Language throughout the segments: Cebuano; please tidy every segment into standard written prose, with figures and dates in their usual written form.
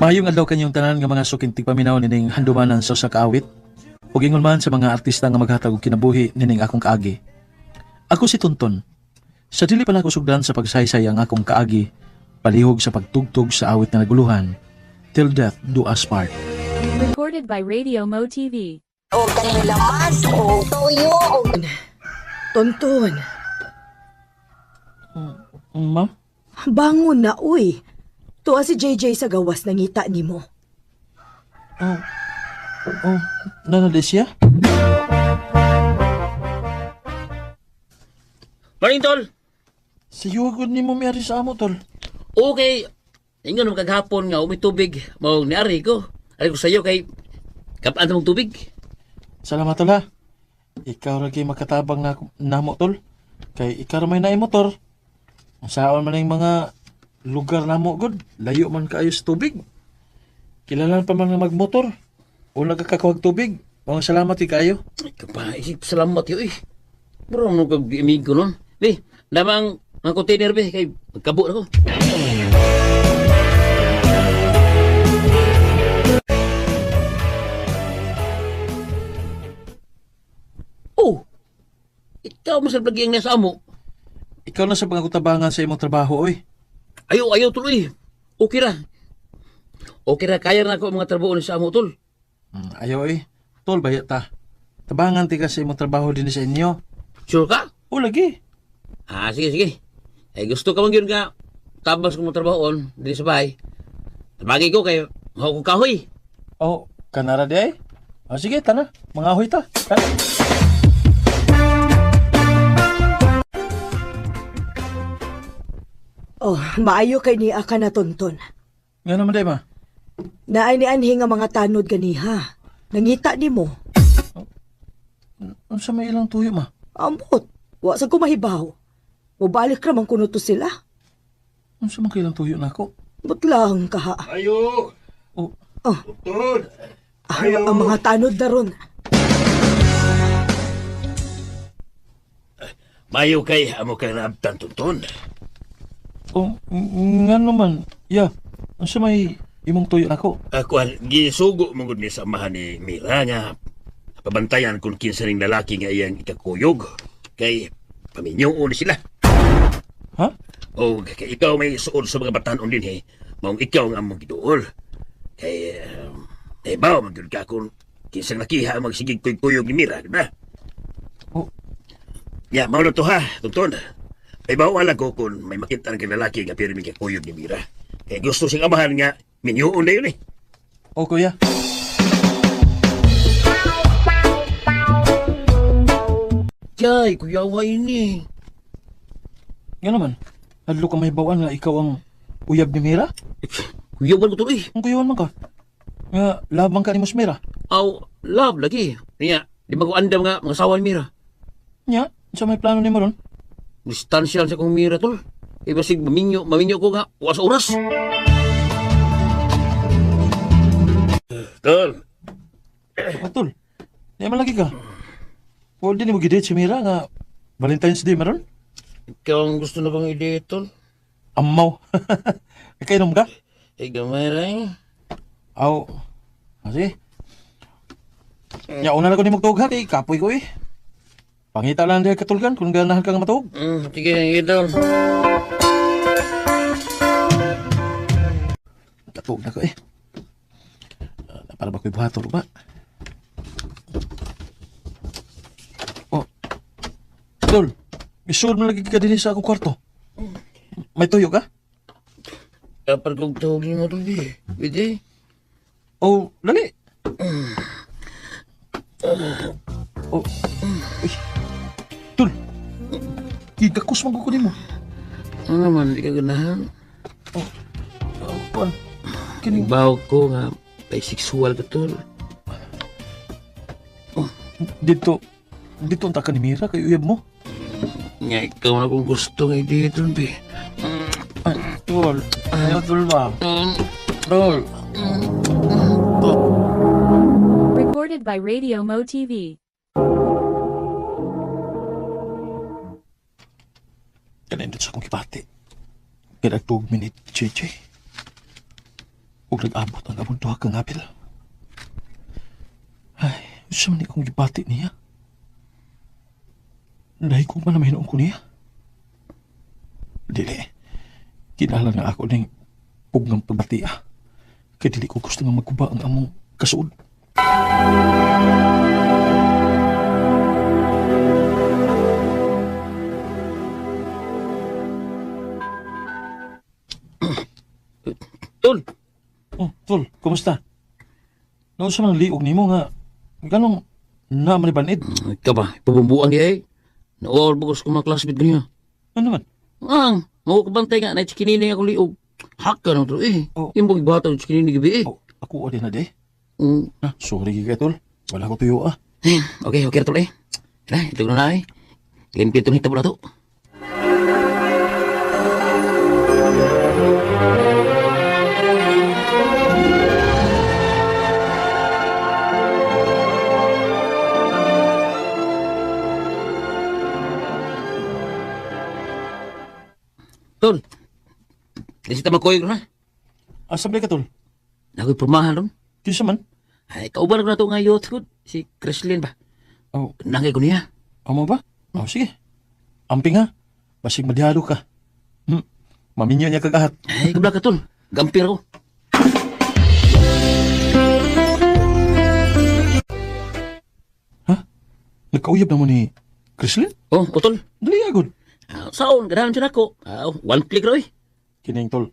Maayong adlaw kanyong tanan nga mga suking tigpaminaw nining handumanan sa usa ka awit ug ingon man sa mga artista nga maghatag og kinabuhi nining akong kaagi. Ako si Tonton. Sa dili pa nako sugdan sa pagsaysay ang akong kaagi, palihog sa pagtugtog sa awit nga naguluhan, Till Death Do Us Part. Recorded by Radio Mo TV. O kaning lamas o toyo o Tonton, Ma'am? bangon na uy. Tuwa si JJ sa gawas nangita nimo. Oh, oh, nanali siya? Morning, tol. Sa yugo ni mo miyari sa amo, tol. Okay. Ingon mo kagahapon nga umi tubig mao ni ari ko. Ari ko sayo kay kapaan mong tubig. Salamat, tol, ha. Ikaw ra kay makatabang na namo, tol. Kay ikaw ra may naay motor. Ang saon man ang mga lugar namo gud, layo man kaayo sa tubig. Kilala pa man nga magmotor. O nagkakakuhag tubig. Mga salamat kay kaayo. Ay, kapaisip salamat yo eh. Bro mo kag amigo nun. Be, damang mga container be kay magkabo na ko. Oh. Ikaw mo sa lagi ang nasa amo. Ikaw na sa pangakutabangan sa imong trabaho, oy. Ayaw, ayaw tuloy. Okay ra. Okay ra, kaya na ako ang mga trabaho ni sa amo, tol. Ayaw, oy. Tol, baya ta. Tabangan ti ka sa imong trabaho din sa inyo. Sure ka? O lagi. Ah, sige, sige. Eh, gusto ka man yun nga, tabas ko mga trabahoon, din sa bahay. Tabagi ko kay maho ko kahoy. Oh, kanara di ay. Oh, sige, tana. Mga ahoy ta. Tana. Oh, maayo kay ni aka na Tonton. Nga naman di ma. Naay ni anhi nga mga tanod ganiha. Nangita nimo. Unsa may ilang tuyo ma? Ambot, wa sa kumahibaw. Mubalik ra man kuno to sila. Unsa man kailang tuyo nako? But lang kaha. Ayo! Oh, Oh, Tol! ang mga tanod na ron. Mayo kay amo kang naabtan, Tonton. oh, nga naman. Ya, unsa may imong tuyo nako? Akuan, gisugo mo gud ni sa amahan ni Mira nga pabantayan kung kinsa ning lalaki nga iyang ikakuyog. Kay paminyoon ni sila. Ha? O kay ikaw may suod sa mga batanon din eh. Maong ikaw nga among giduol. Kay nahibaw man gyud ka kung kinsang lakiha ang magsigig kuyog ni Mira, di ba? Oh. Ya, mao na to ha, Tonton. May bawal ko kung may makita ng lalaki nga pirmi kuyog ni Mira. Kay gusto siyang amahan nga minyoon na yun eh. Oh, kuya. Jay, kuyawa ini. Nga naman. Hadlo ka mahibawan nga ikaw ang uyab ni Mira? Kuyawan ko tuloy. Ang kuyawan man ka. Nga labang ka ni Mos Mira. Aw, love lagi. Niya, di ba ko andam nga mga sawan Mira. Nya, unsa may plano nimo ron? Distansya lang sa kong Mira, tol. Iba sig maminyo, maminyo ko nga, oras oras. Tol, Oh, tol. Di man lagi ka. O di nimo gidate si Mira nga Valentine's Day maron? Ikaw ang gusto na bang ide, tol? Amaw. Kainom ka? Eh, gamay lang. Aw. Ah, sige. Ya, una na ko ni magtuog ha, kay kapoy ko eh. Pangita lang dahil katulgan kung ganahan ka nga matuog. Sige, sige, tol. Katuog na ko eh. Ah, para ba ko'y buhaton ba? Oh. Tol, isuod mo lagi ka din sa akong kwarto. May tuyo ka? Dapat kong tawagin mo, tol, eh. Pwede. Oh, dali. Oh. Uy. Tol. Gigakos man ko nimo. Ano naman, di ka ganahan. Oh, kuan. Kini Ibaw ko nga, bisexual ka, tol. dito dito unta ka ni Mira kay uyab mo. Nga, ikaw na kung gusto nga ide, tol, be. Ay, tol. Ayaw tol ba? Tol. Recorded by Radio Mo TV. Kanindot sa akong kipati. Kaya tug minute, JJ. Ug nag-abot ang among duha ka ngapil. Ay, unsa man ni akong gibati niya? Dahil ko man na mahinuon ko niya. Dili. Kinahanglan nga ako ning pugngang pagbati ah. Kay dili ko gusto nga magkuba ang among kasuod. Tol, Oh, tol, kumusta? Naunsa man ang liog nimo nga ganong na manibanid? ikaw ba? Pabumbuan di ay. Naor bagos ko mga classmate niya. Ano man? Ang, mau kabantay nga, na chikinini ako liog. Haka na to eh. Oh. Yung bang bata ng chikinini gabi eh. Oh, ako din na di. Mm. Na, sorry kay tol. Wala ko tuyo ah. Eh, okay, okay na tol eh. Tara, ito na eh. Limpyo itong hitabo na to. Tol, di siya magkuyog na. Asa ba ka tol? Nako'y pormahan ron. Kinsa man? Ay, kauban ko na ito nga youth good. Si Chrislyn ba? Oh, Nangay ko niya. amo ba? Oh, sige. Amping ha. Basig madihado ka. Maminyo niya kagahat. Ay, kabla ka tol. Gampir ako. Ha? Nagkauyab na mo ni Chrislyn? Oh, utol. Dali agad. Ah, saon, ganahan siya nako. Ah, oh, one click raw eh. Kining tol.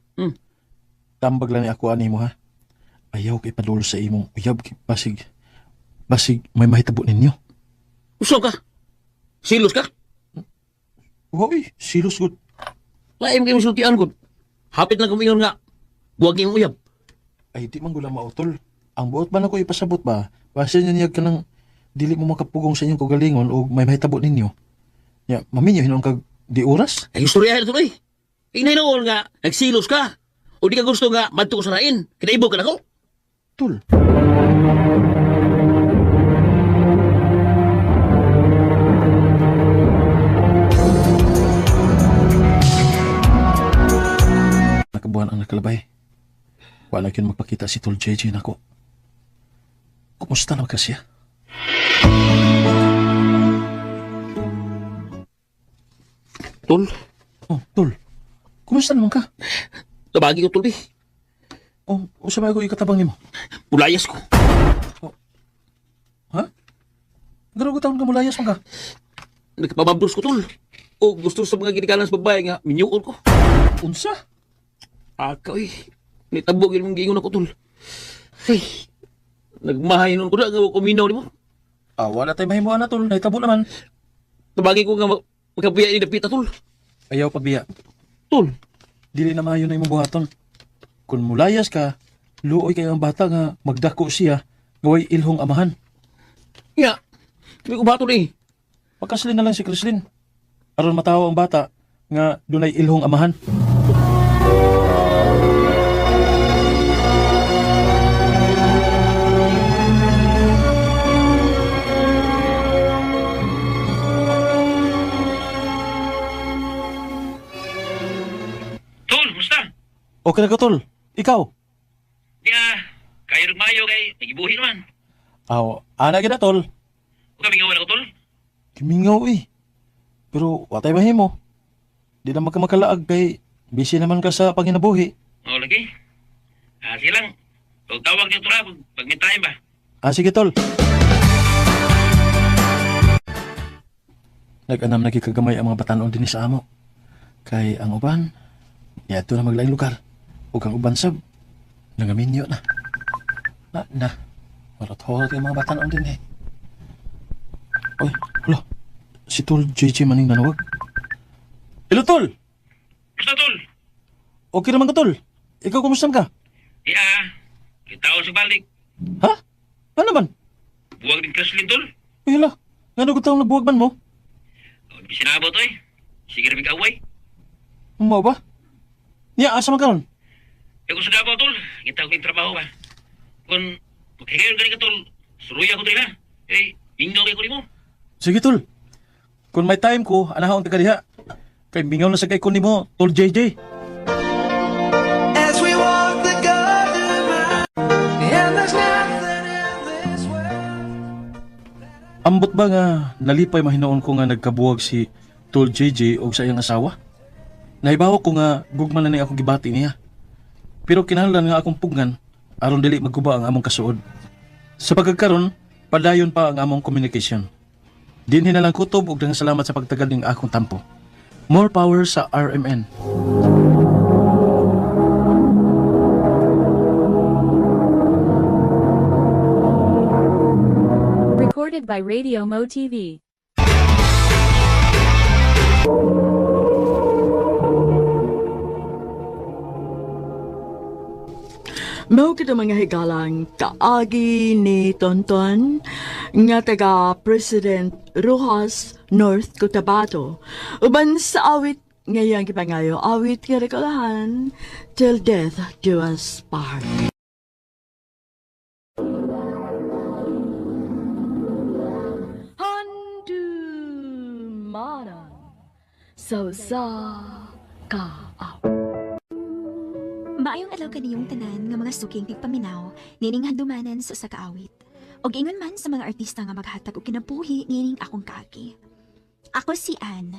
Tambag lang ni ako ani mo ha. Ayaw kay padul sa imong uyab kay basig. Basig may mahitabo ninyo. Usog ka. Silos ka. Hoy, silos gud. Laim kayo masultian ko. Hapit lang kumingon nga. Buwag niyong uyab. Ay di man gula mautol. Ang buot ba nako ipasabot ba? Basin niya ka nang dili mo makapugong sa inyong kagalingon o may mahitabo ninyo. Ya, maminyo hinuon kag di oras? Ay, istorya ito eh. Inay noon nga, nagsilos ka. O di ka gusto nga, madto ko sa rain. Kinaibog ka na ko. Tol. Nakabuhan ang nakalabay. Wala yun magpakita si Tol JJ nako. Kumusta naman kasi siya? Tol, Oh, Tol. Kumusta naman ka? tabagi ko tol eh. Oh, usa ba ako ikatabang nimo? Pulayas ko. Ha? Gano'n ko taon ka mulayas man ka? Nagpababros ko tol. O gusto sa mga ginikanan sa babae nga, minyuon ko. Unsa? Akaw eh. Nitabog yun mong giingon ako tol. Ay, nagmahay nun ko na nga kuminaw ni mo. Ah, wala tayo mahimuan na, Tol. Nahitabo naman. Tabagi ko nga magkabiya ni Dapita tol. Ayaw pagbiya. Tol, Dili na maayo na imong buhaton. Kung mulayas ka, luoy kay ang bata nga magdako siya, gaway ilhong amahan. nga. May kubato eh. Pagkaslin na lang si Chrislyn. Aron matawo ang bata nga dunay ilhong amahan. Tol, musta? Okay na ka, tol. Ikaw? Ya, kayo nagmayo kay nagibuhi naman. Aw, ana gid na, tol. Huwag kami ngawan ako tol. Kimingaw eh. Pero watay mahimo. Di na magkamakalaag kay busy naman ka sa panginabuhi. O, lagi. Ah, sige lang. Huwag tawag niyo tol ha, pag may time ba. Ah, sige, tol. Nag-anam na gikagamay ang mga batanon din sa amo. Kay ang uban, niadto na maglaing lugar. Ug ang uban sab, nangaminyo na. Na, na. Marot-horot yung mga batanon din eh. Uy, hala. Si Tol JJ maning nanawag. Hello, Tol! Musta tol? Okay naman ka, Tol. Ikaw, kumusta ka? Ya, kita sa balik. Ha? Ano naman? Buwag din Kreslin tol. Uy, hala. Nga taong nagbuwag man mo? O, di sinabot oy. Sige rin away. Mao ba? Niya, asa man karon? Eh kung sa Davao tol, kita ko yung trabaho ba. Kung maghigayon ka tol, suruya ko diri ha. Eh, ingaw kay ko nimo. Sige, tol. Kung may time ko, anahon ka diha. Kay mingaw na sa kay ko nimo, Tol JJ. As we walk the garden Ambot ba nga nalipay mahinoon ko nga nagkabuwag si Tol JJ og sa iyang asawa? Nahibaw ko nga gugma na ni akong gibati niya. Pero kinahanglan nga akong pugnan aron dili magguba ang among kasuod. Sa pagkakaron, padayon pa ang among communication. Dinhi na lang kutob og daghang salamat sa pagtagal ning akong tampo. More power sa RMN. Recorded by Radio Mo TV. Mao kita mga higalang kaagi ni Tonton nga taga President Rojas North Cotabato. Uban sa awit ngayang gipangayo awit nga rekolahan till death do us part. Handumanan sa usa ka Maayong adlaw kaniyong tanan nga mga suking tigpaminaw nining handumanan sa usa ka awit. Og ingon man sa mga artista nga maghatag og kinabuhi nining akong kaagi. Ako si Ann.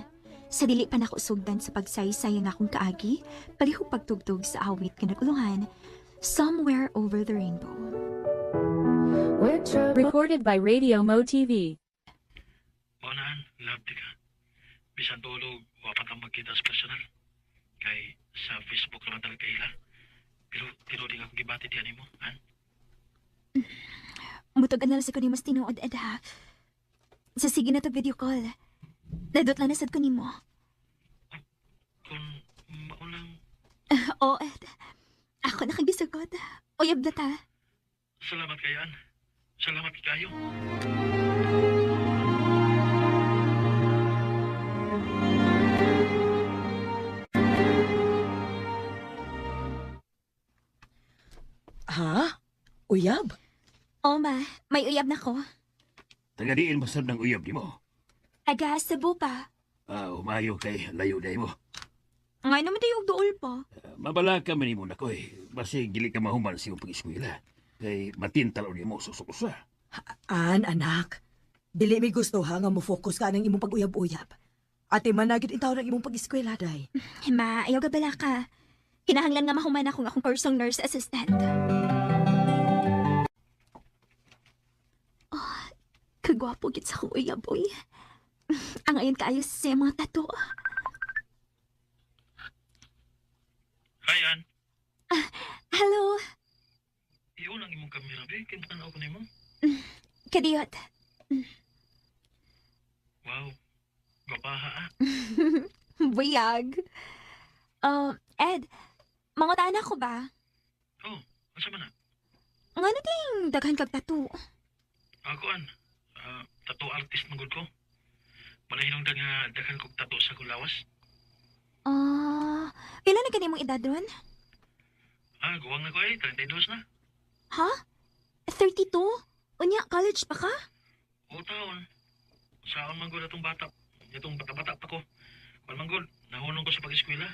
Sa dili pa nako sugdan sa pagsaysay ang akong kaagi, palihog pagtugtog sa awit nga nagulungan, Somewhere Over the Rainbow. Recorded by Radio Mo TV. Maunahan, love di ka. Bisan tulog, wa pa kang magkita sa personal. Kay sa Facebook naman talaga ila. Pero tinuod nga akong gibati diyan nimo, an? Mutag anal sa ko mas tinuod Ed ha. Sa sige na to video call. Nadot lang na sad ko nimo. Kung maunang Oo, Ed. Ako na kang gisugot. Uyab na ta. salamat kayo, an. Salamat kayo. Ha? Uyab? Oo, ma. May uyab na ko. Taga diin masab ng uyab nimo. Taga Cebu pa. Ah, umayo kay layo day mo. Ngay naman tayo og duol pa. Ah, mabala ka man nimo nako eh. Basi dili ka mahuman sa iyong pag-eskwela. Kay matintal nimo susukusa. An, anak. Dili mi gusto ha nga mo-focus ka ng imong pag-uyab-uyab. Ate man na gyud intaw ng imong pag-eskwela day. Ma, ayaw gabala ka. Kinahanglan nga mahuman akong akong kursong nurse assistant. Oh, kagwapo gid sa akong uyab, uy. Ang ayon kaayo sa iyang mga tattoo. Hi, an. Hello, Iyon ang imong kamera, be. Kay tanaw ko nimo. kadiyot. Wow. Gwapaha, ah. Buyag. Ed, mangutaan ako ba? Oh, unsa man na? Ngano ting daghan kag tattoo? Ako, an. Ah, tattoo artist man gud ko. Manahinungdan nga daghan kog tattoo sa kulawas. Ah, pila na gani mong edad ron? Ah, guwang na ko eh. 32 na. Ha? 32? Unya, college pa ka? O taon. Saan man gud atong bata? Itong bata-bata pa ko. Kuan man gud, nahunong ko sa pag-eskwela.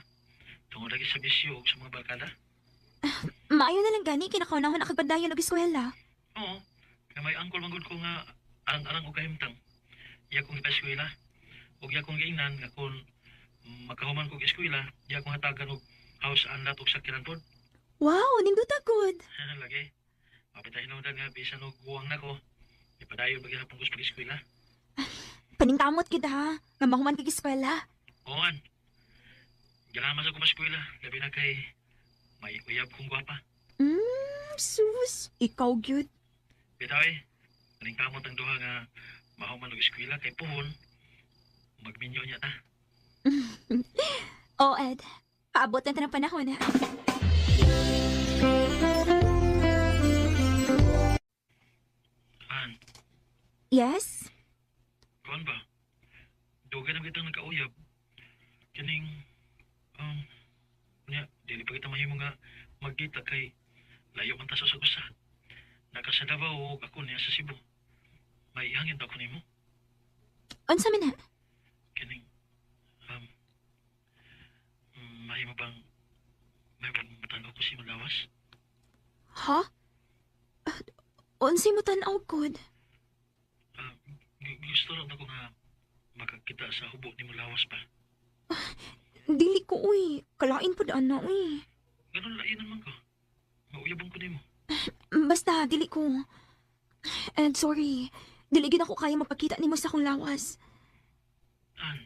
Tungod lagi sa bisyo ug sa mga barkada. Maayo na lang gani, kinakaunahon na kagpadayon og eskwela. Oo. Kay may angkol man gud ko nga arang-arang og kahimtang. Iya kong ipa-eskwela. Ug iya kong giingnan nga kung makahuman kog eskwela, iya kong hatagan og house and lot og sakyanan pod. Wow, nindot good. Lagi. Mapit hinungdan nga bisan og guwang nako. Ipadayon ba gihapon ko sa pag-eskwela? Paningkamot gid ha, nga mahuman kag eskwela. Oo an. Ganaman sa ko eskwela, labi na kay may uyab kong gwapa. Sus, ikaw gyud. Bitaw eh, paningkamot ang duha nga mahuman og eskwela kay puhon. Magminyo niya ta. Oh, Ed, paabot na ta ng panahon ha. An, Yes? kuan ba? Dugay na kitang nagkauyab. Kining um nya dili pa kita mahimo nga magkita kay layo man ta sa usa. Naka sa Davao ug ako niya sa Cebu. May hangin ba ko nimo? Unsa man na? Kining um mahimo bang may bang matanaw ko si Malawas? Ha? Unsay mo tan-aw gud? Ah, Gusto lang ako nga makakita sa hubo ni lawas pa. Dili ko, uy. Kalain po daan na, uy. Ganun lainan man ko. Mauyabon ko nimo. Basta, dili ko. And sorry, dili gid ako kaya magpakita nimo sa akong lawas. An,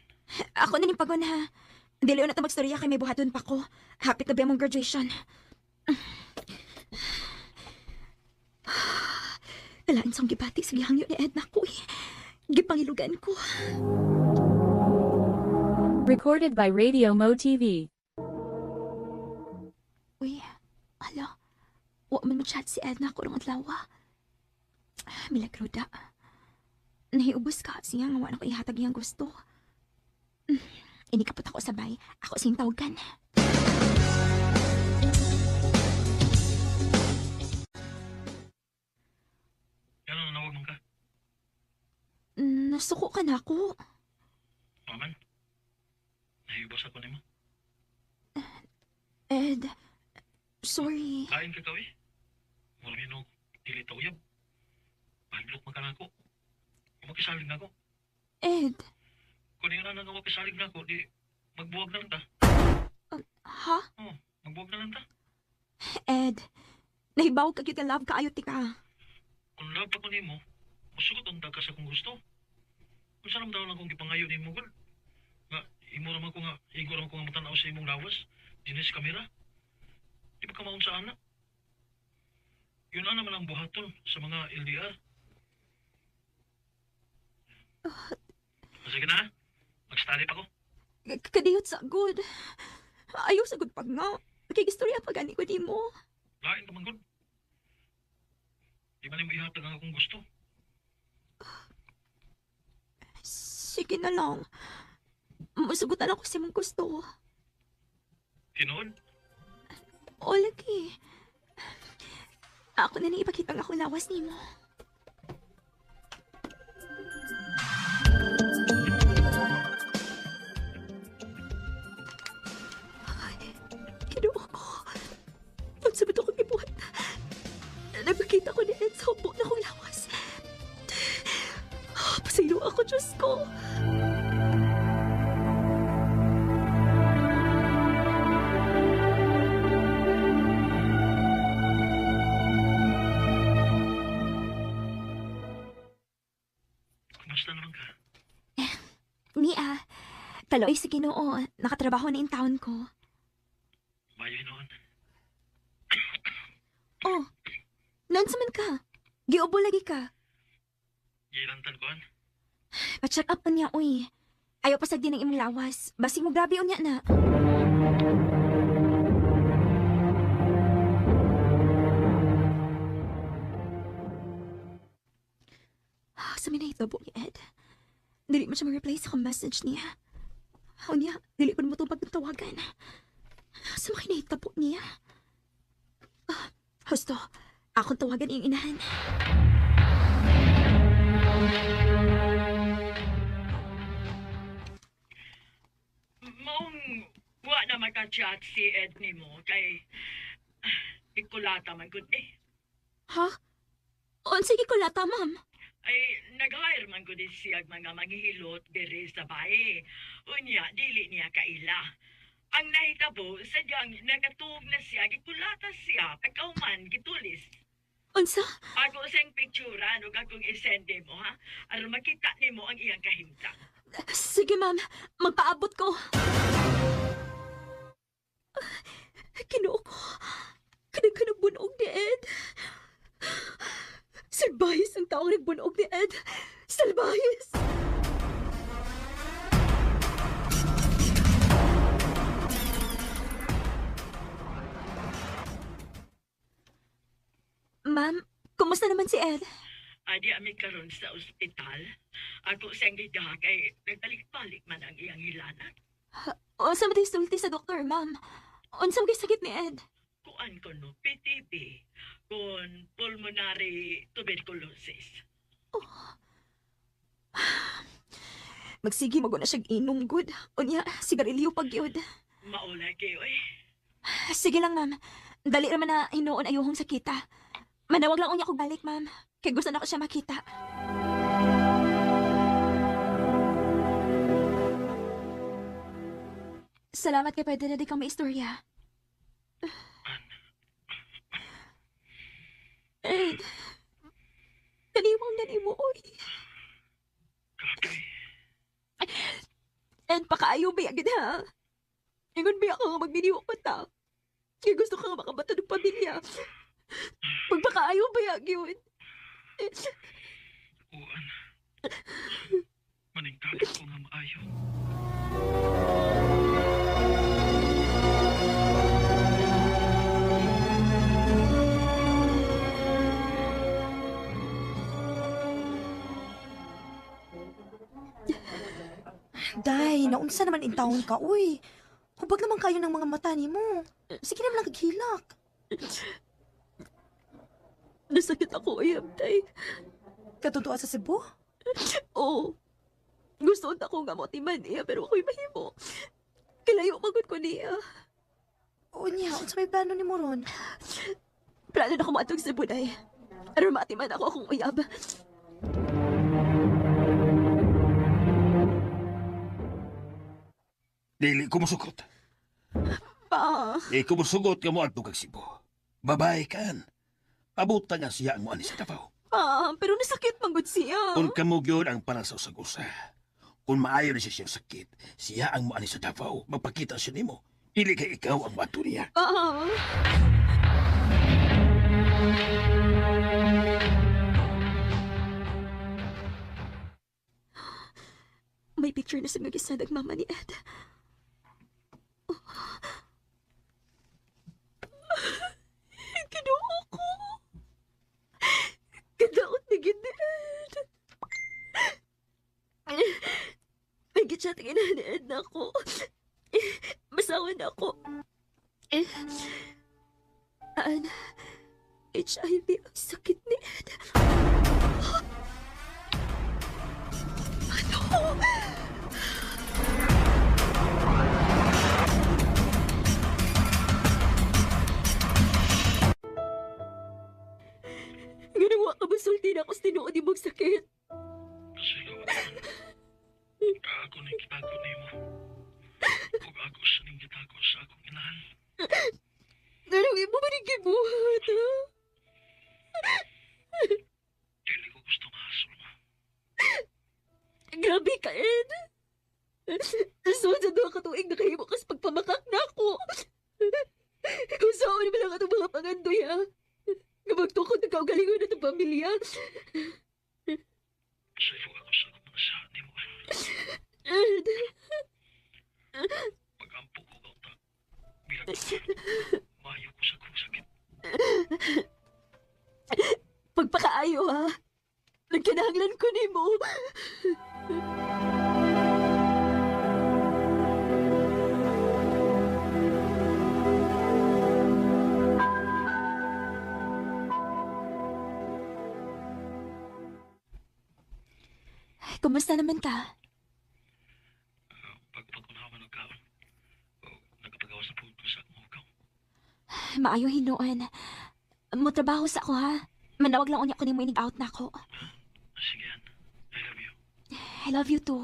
Ako na ning pagon ha. Dili na ta magstorya kay may buhaton pa ko. Hapit na ba mong graduation? Kalain sa akong gibati sa gihangyo ni Edna ko eh. Gipangilugan ko. Recorded by Radio Mo TV. Uy, hala. Wa man mo chat si Edna ko rong adlaw. Milagro da. Nahiubos ka siya nga wa na ko ihatag iyang gusto. Inikapot ako sabay. Ako siyang tawagan. gano'n nanawag man ka? Nasuko ka na ako. Maman, nahibos ako nimo. Ed, sorry. Kain ka kawi. Mura mi dili ta uyab. Pahidlok man ka na ako. Makisalig na ako. Ed, Kung nga na nga makisalig na ako, di magbuwag na lang ta. ha? Oh, magbuwag na lang ta. Ed, nahibaw ka gyud nga love kaayo ti ka. Kung love pa ko nimo, musugot unta ka sa kung gusto. Kung saan naman lang kong gipangayo nimo gud. Nga imo ra man ko nga igo ra man ko nga matan-aw sa imong lawas, dinis kamera. Di ba ka maon sa ana? Yun na naman ang buhaton sa mga LDR. Sige na, mag-study pa ko. Kadiyot sa good. Ayaw sa good pag nga. Kay istorya pa gani ko nimo. Lain ka man gud. Di ba nimo ihatag ang akong gusto? Sige na lang. Musugot na lang ko sa imong gusto. Tinuod, O lagi. Ako na nang ipakita ang akong lawas nimo. Ay, Ginoo ko. Pagsabit akong ibuhat. Napakita ko ni Ed sa hubo na akong lawas. Pasaylo ako, Diyos ko. kumusta naman ka? Mia, taloy sa Ginoo. Nakatrabaho na in town ko. Mayo hinuon. Oh, nansa man ka? Giubo lagi ka. Gilantan ko an. Pa-check up niya, uy. Ayaw pasag din ang imong lawas. Basig mo grabe unya na. Sa minahitabo ni Ed. Dili man siya ma-reply sa akong message niya. Unya, dili ko na mo itong tawagan. Sa mga kinahitabo niya. Husto, akong tawagan iyong inahan. Maong wa na maka-chat si Ed nimo kay ikulata man gud eh. Ha? Unsa ko lata, ma'am? Ay nag-hire man gud siya og mga manghihilot diri sa bahay. Unya dili niya kaila. Ang nahitabo sadyang nakatuog na siya gikulata siya pagkauman gitulis. Unsa? Ako siyang picturean ug akong isend mo ha aron makita nimo ang iyang kahimtang. Sige, ma'am. Magpaabot ko. Kinoo ko. Kanang nagbunog ni Ed. Salbahis ang taong nagbunog ni Ed. Salbahis! Ma'am, kumusta naman si Ed? Adi ami karon sa ospital. Ako siyang gidaha kay nagbalik-balik man ang iyang hilanat. Unsa man sulti sa doktor, ma'am? Unsa man sakit ni Ed? Kuan ko no, PTB, kun pulmonary tuberculosis. Magsige mo na siyang inom, good. Unya, sigarilyo pag yun. Maulay kayo eh. Sige lang, ma'am. Dali naman na hinuon ayuhong sakita. Manawag lang unya kog balik, ma'am. Kay gusto na ko siya makita. Salamat kay pwede na di kang maistorya. Ed, kaniwang na nimo, oy. And pakaayo ba agad ha? Ingon ba ako nga magminiwa ko ta? Kaya gusto ka nga makabata ng pamilya. Magpakaayo ba yun? Uan. Maningkagit ko nga maayo. Day, naunsa naman in taon ka, uy. Hubag naman kayo ng mga mata ni mo. Sige naman lang kaghilak. Nasakit ako, uyab, day. Katutuwa sa Cebu? Oo. Gusto na ko nga motiman niya, pero ako'y mahimo. Kilayo magod ko niya. Oo niya, unsa may plano ni mo ron? Plano na ko maatog sa Bunay. Aron maatiman ako akong uyab. Dili ko musugot. Pa, Di ko musugot nga mo adto kag Cebu. Babae kan. Pabuta nga siya ang muani sa Davao. pa, pero nasakit manggod siya. Kung kamo gyud ang para sa usag-usa. Kung maayo ni siya siyang sakit, siya ang muani sa Davao. Magpakita siya nimo. Dili kay ikaw ang muadto niya. Pa. May picture na sa nga ang mama ni Ed. Oh. Ginoo ko. Kadaot ni gid ni Ed. May gitchat ang ina ni Ed na ako. Masawa na ako. Eh, An, HIV ang sakit ni Ed. Ano? Ganun wa ka masulti na ako sa tinuod imong sakit. Pasilo. Ako ni gitago nimo. Ug ako sa ning gitago sa akong inahan. Ganun imo man ang gibuhat, ha? Dili ko gusto mahasol mo. Grabe ka, Ed. So, sa duha ka tuig nakahimo kas pagpamakak na ako. Kung saan naman ang atong mga pangandoy, ha? Nga magtukod ng kaugalingon na itong pamilya. Pasilo ako sa akong mga sa nimo. Ed, Pagampo ko kaunta. Bilang maayo ko sa akong sakit. pagpakaayo, ha? Nagkinahanglan ko nimo. Ay, kumusta naman ka? Pagpagkunawan og kaon. O nagapagawas na pud ko sa akong hugaw. Maayo hinuon. Mo trabaho sa ako ha. Manawag lang unya ko nimo inig out na ako. Sige, Ann. I love you. I love you too.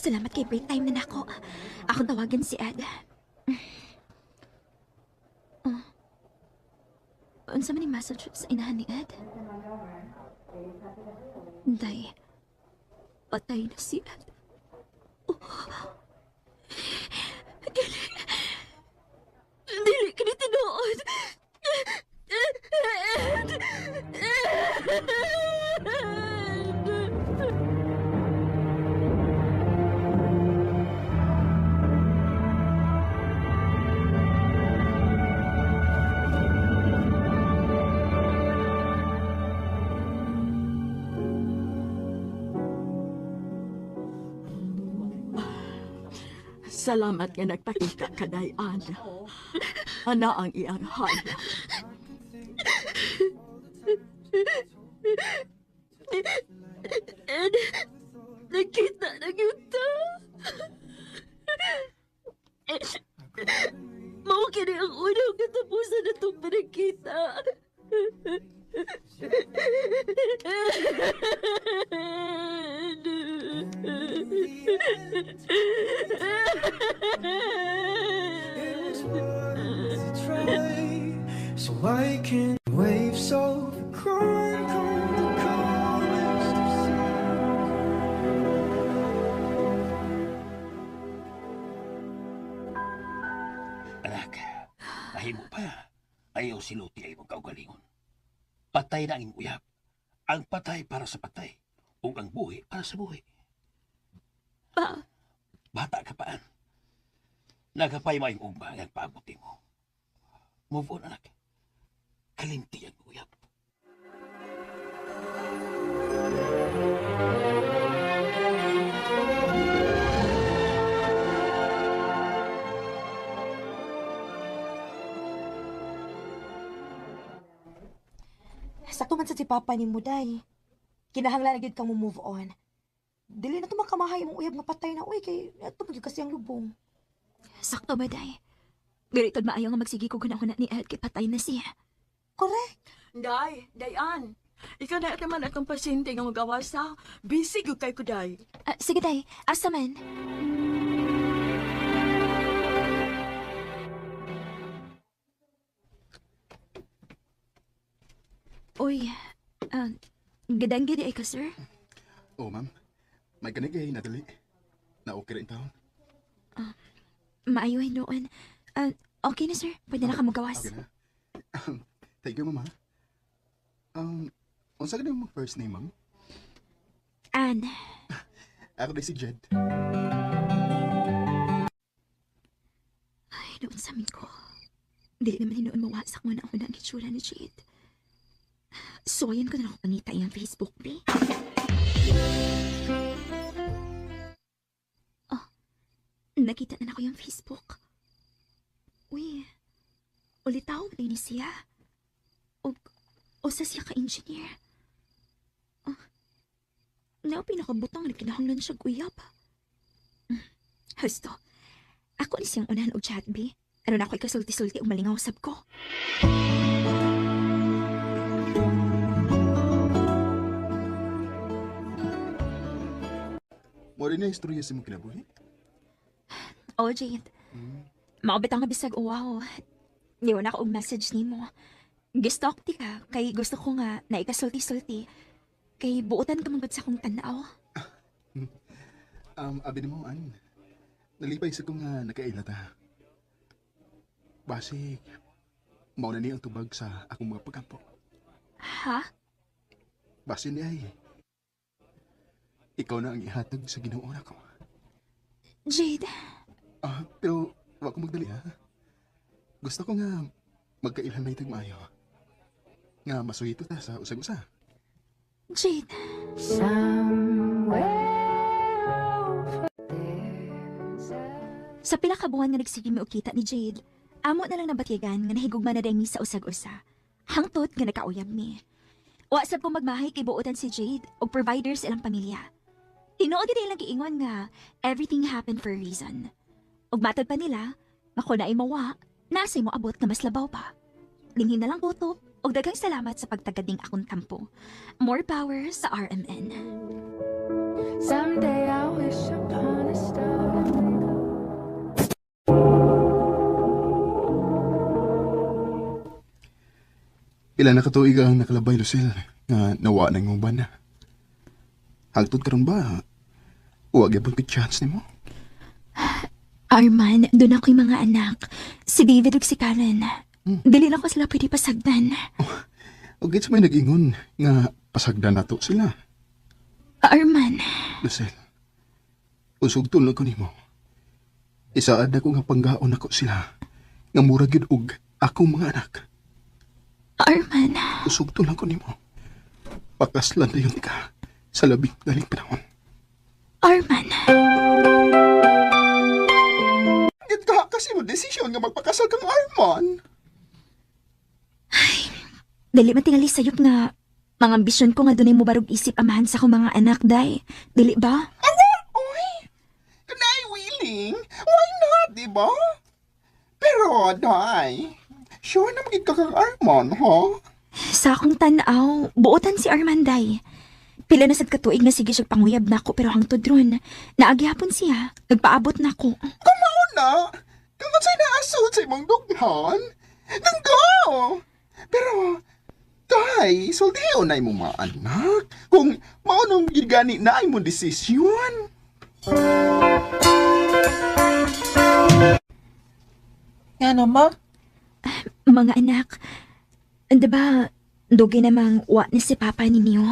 Salamat kay break time na nako. Akong tawagan si Ed. Oh. Unsa man ni message sa inahan ni Ed? Day, patay na si Ed. Oh. Dili. Dili ka ni tinuod. Ed! Ed! Salamat nga nagpakita ka, Dayan. Ana ang iyang hala. Ed, nagkita na gyud ta. Mao kini ang unang katapusan na So I can wave so crime come the calmest of seas. Anak, nahimo pa. Ayaw siluti ay mong kaugalingon. Patay na ang imong uyab. Ang patay para sa patay. Ug ang buhi para sa buhi. Pa, Bata ka paan. Nagapay mo ang ugma nga nagpaabot mo. Move on, anak. Kalimti ang uyab. Sakto man sa si Papa ni Muday. Kinahanglan na gyud kang mo move on. Dili na to makamahay imong uyab nga patay na uy kay ato gyud kasi ang lubong. Sakto ba, day? Ganitod maayo nga magsige ko gunahuna ni Ed kay patay na siya. Correct. Day, Dayan. Ikaw na naman atong pasyente nga magawasa. Busy gyud kay ko, Day. Ah, sige, day. Asa man? Uy, ah, gadang gid ay ka, sir. Oh, ma'am. May ganig eh, nadali. Na okay rin taon. Maayo noon. Ah, okay na, sir. Pwede na ka magawas. Okay na. Thank you, ma'am. Ha? Unsa ka mong first name, ma'am? Ann, Ako din si Jed. ay, noon sa amin ko. Dili naman hinuon mawasak mo na ako na ang itsura ni Jade. So, ayan ko na lang ako pangita iyang Facebook, be. Oh, nakita na ako yung Facebook. Uy, ulitaw ba ni siya? O, usa siya ka-engineer? Oh, na pinakabutang na kinahanglan siya uyab. Husto, ako ni siyang unahan og chat, be. Aron ako ikasulti-sulti og malingaw sab ko. Mo rin na istorya sa mong kinabuhi. Oh, Jade. Maubit ang bisag uwaw. Niwan ako og message nimo. Gistalk ti ka kay gusto ko nga na ikasulti-sulti. Kay buotan ka manggod sa akong tanaw. Abi nimo, an. Nalipay sa kong nga nakaila ta. Basig, mao na ni ang tubag sa akong mga pagkampo. Ha? Base ni ay, ikaw na ang ihatag sa Ginoo nako. Jade, Ah, pero wa ko magdali ha. Gusto ko nga magkailan na itong maayo. Nga masugito ta sa usag-usa. Jade. Sa pila ka buwan nga nagsige mi og kita ni Jade, amo na lang nabatyagan nga nahigugma na mi sa usag-usa. Hangtod nga nakauyab mi. Wa sab ko magmahay kay buotan si Jade og provider sa ilang pamilya. Tinuod gid ilang giingon nga everything happened for a reason. Ug matod pa nila, nga kung naay mawa, nasa'y moabot nga mas labaw pa. Linghin na lang kutob ug daghang salamat sa pagtagad ning akong tampo. More power sa RMN. Someday I wish upon a star. Pila na katuig ang nakalabay, Lucille, nga nawa na imong bana. Hagtod karon ba? Huwag yapon kay chance nimo. Arman, doon ako'y mga anak. Si David ug si Karen. Dili na ko sila pwede pasagdan. O gits may nag-ingon nga pasagdan nato sila. Arman, Lucille, usog tulog ko nimo. Isaad ako nga panggaon ako sila. Nga mura gyud og akong mga anak. Arman, Usog tulog ko nimo. Pakaslan na yun ka sa labing daling panahon. Arman. Git ka kasi mo desisyon nga magpakasal kang Arman. Dili man tingali sayop nga mga ambisyon ko nga dunay mobarog isip amahan sa akong mga anak, day. Dili ba? Uy, kunay willing, why not, di ba? Pero, day, sure na magiging ka kang Arman, ha? Sa akong tanaw, buotan si Armanday. Pila na sad katuig na sige siya panguyab nako pero hangtod ron. Naagyapon siya, nagpaabot nako. Una, kung unsay naasod sa imong dughan, nanggo! Pero, day, sultiho na imong mga anak. Kung maunong gigani na imong desisyon. Nga ma? Mga anak, 'di ba dugay namang wa ni si Papa ninyo?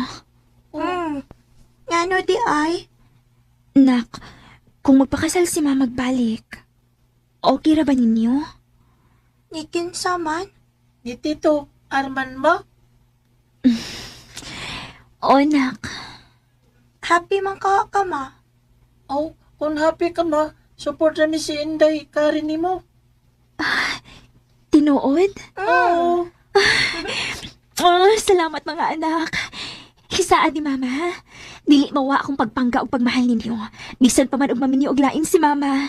Ngano di ay? Nak, kung magpakasal si Mama magbalik, okay ra ba ninyo? Ni kinsa man? Ni Tito Arman ma? O nak, Happy man ka ka ma. Oh, kung happy ka ma, support na mi si Inday kari nimo. tinuod? Oo. Oh, salamat mga anak. Hisaan ni Mama, ha? Dili mawa akong pagpangga og pagmahal ninyo. Bisan pa man og maminyo og lain si Mama.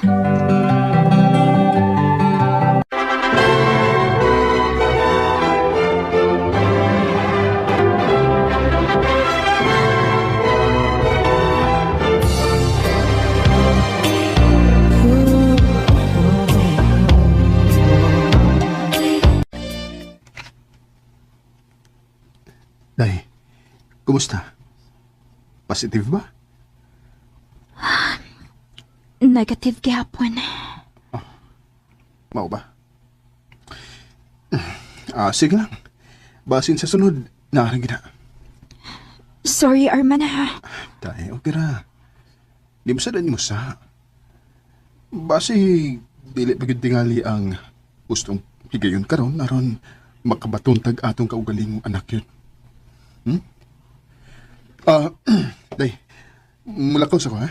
Day, kumusta? Positive ba? Negative gihapon. Mao ba? Ah, sige lang. Basin sa sunod, naaring gina. Sorry, Arman, ha? Day, okay ra. Di mo sa mo sa. Basi, dili pa gyud tingali ang gustong higayon karon aron makabatuntag atong kaugalingong anak yun. Hmm? Ah, day, mulakaw sa ko ha.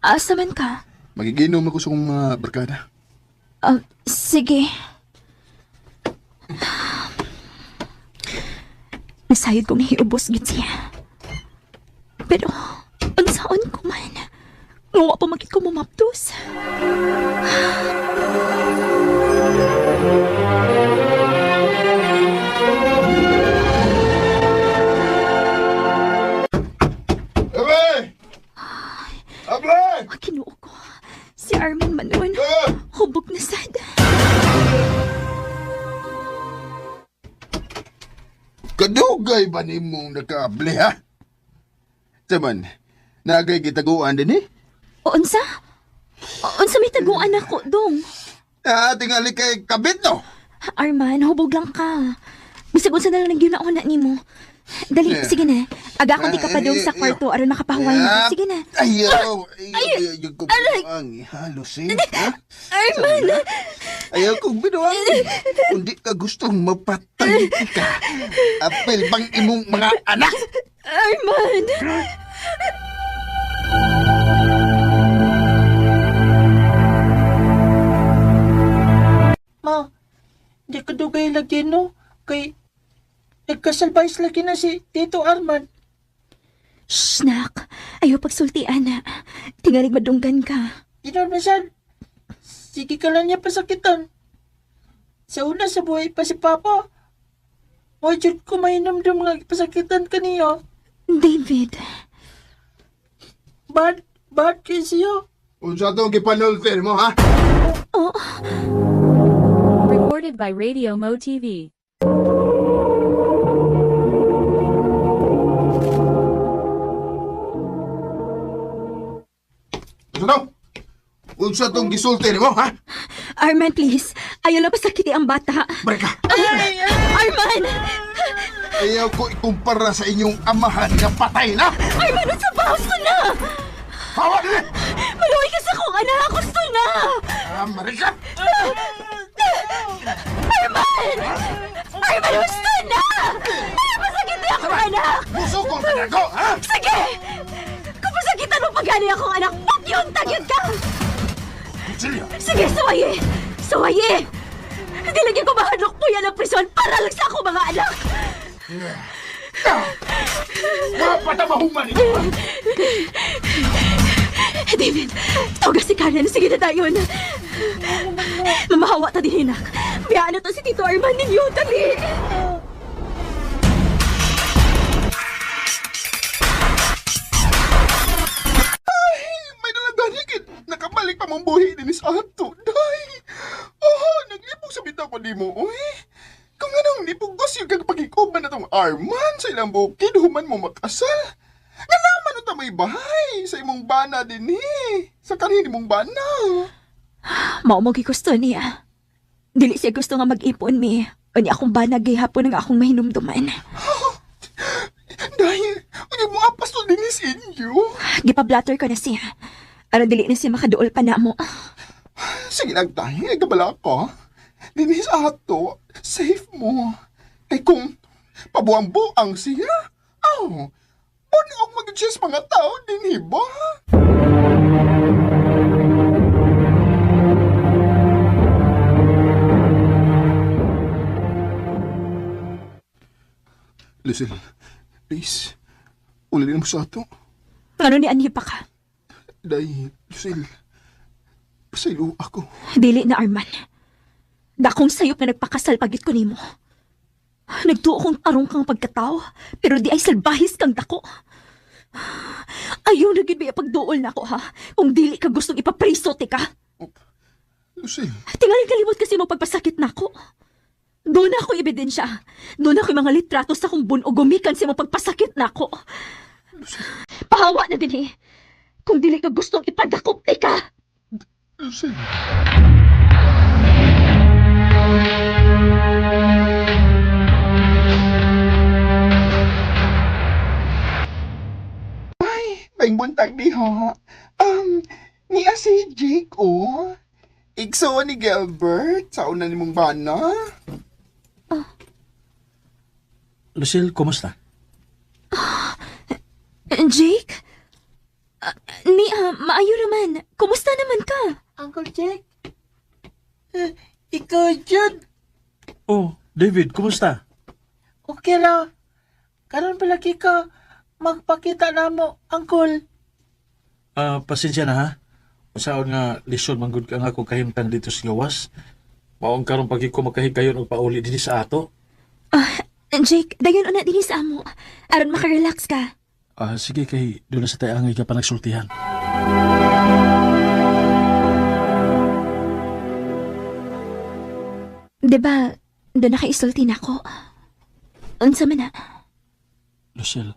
Asa man ka? Magiginom ako sa kong mga barkada. Ah, sige. Nasayod kong nahiubos gid siya. Pero, unsaon ko man? Ngawa pa magit ko mamaptos. Abre! Abre! Ang Ginoo ko. Si Arman man nun. Hubog na sad. Kadugay ba ni mong nakaable, ha? Taman, nagay gitaguan din eh. O unsa? O, unsa may taguan ako, dong? Ah, tingali kay kabit no. Arman, hubog lang ka. Bisag unsa na lang nagyunaon na nimo. Dali, Eh. sige na. Aga akong di ka pa dong sa Eh, kwarto aron makapahuway na. Sige na. Ayaw! Ayaw, ayaw ko binuang. Halos eh. Ha? Arman! Ayaw kong binuang. Kundi ka gustong mapatay ka. Apel bang imong mga anak? Arman! Ma, di ka dugay lagi no? Kay nagkasalbais lagi na si Tito Arman. Shh, nak. Ayaw pagsultian na. Tingalig madunggan ka. Tinon man sige ka lang niya pasakitan. Sa una sa buhay pa si Papa. Why jud ko mainumdum nga pasakitan kaniya? David, Bad, bad kay siya. Unsa tong gipanulter mo, ha? oh, Recorded by Radio Mo TV. Unsa to? Unsa tong gisulti mo, ha? Arman, please. Ayaw lang pasakiti ang bata. Barka! Arman! Ayaw ko ikumpara sa inyong amahan nga patay na! Arman, unsa ba? Gusto na! Hawa nila! Maluwi ka sa kong anak! Gusto na! Ah, Marika! Arman! Arman, gusto na! Ayaw pasakiti akong anak! Busukol ka na ko, ha? Sige! Kung pasakitan mo pagani akong anak, patyon tagyod ka! Kutsilyo! Sige, suwaye! Suwaye! Hindi lagi ko mahadlok po yan ang prison para lang sa akong mga anak! Mga patamahuman ito! David, tawagan si Karen. Sige na tayo na. Mamahawa ta din, hinak. Biyaan na to si Tito Arman ninyo. Dali! Arman sa ilang bukid human mo makasal. Nga naman unta may bahay sa imong bana dinhi. Sa kanhin imong bana. Mao mo gusto niya. Dili siya gusto nga mag-ipon mi. Unya akong banag gihapon ang akong mahinumduman. Dahil, ano mo apas to dinhi sa inyo? Gipablatter ko na siya. Aron dili na siya makaduol pa na mo. Sige lang tayo, gabala ko. Dinhi sa ato, safe mo. Kay kung pabuang-buang siya, aw, punog mag mga tao dinhi ba? Lucille, please, ulilin mo sa ato. Ngano ni anhi pa ka? Day, Lucille, pasaylo ako. Dili na Arman. Dakong sayop na nagpakasal pagit ko nimo. Nagtuo kong tarong kang pagkatao, pero di ay salbahis kang dako. Ayaw na gid ba pagduol na ako ha, kung dili ka gustong ipapriso ti ka. Lucille, Tingali kalimot kasi mo pagpasakit na ako. Doon ako ebidensya. Doon ako mga litrato sa kong buno gumikan sa mo pagpasakit na ako. Pahawa na din eh. Kung dili ka gustong ipadakop ti ka. Lucille. Ay, may buntag di ha. Niya si Jake, oh. Igsoon ni Gilbert, sa una ni mong bana. Lucille, kumusta? Jake? Ah, ni, maayo naman. Kumusta naman ka? Uncle Jake? Eh, ikaw, Jud. Oh, David, kumusta? Okay ra. Karon palagi ka magpakita na mo, Uncle. Ah, pasensya na ha. Usaon nga lisod manggod ka nga akong kahimtang dito sa gawas. Maong karon pagi ko makahigayon og pauli dinhi sa ato. Jake, dayon una din sa amo. Aron makarelax ka. Ah, sige kay doon na sa tayangay ka pa nagsultihan. 'Di ba? Doon nakaisulti na ako. Unsa man na? Lucille,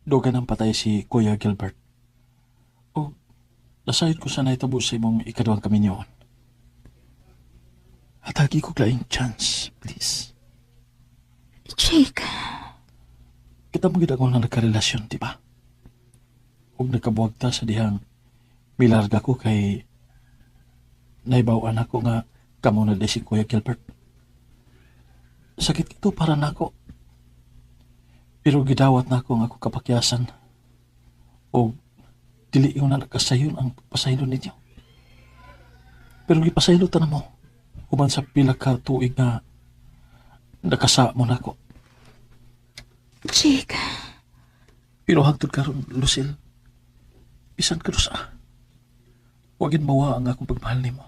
dugan ang patay si Kuya Gilbert. O, nasayod ko sa naitabo sa imong ikaduhang kaminyoon. Hatagi ko laing chance, please. Jake, Kita mo gid ako nga nagkarelasyon, di ba? Huwag nagkabuwag ta sa dihang milarga ko kay naibawan ako nga kamo na di si Kuya Gilbert. Sakit ito para nako. Pero gidawat nako ang ako kapakyasan. O dili yung na nakasayon ang pagpasaylo ninyo. Pero gipasaylo ta na mo. Human sa pila ka tuig nga nakasa mo nako. Jake. Pero hangtod karon, Lucille, bisan ka sa. Wagin mawa ang akong pagmahal nimo.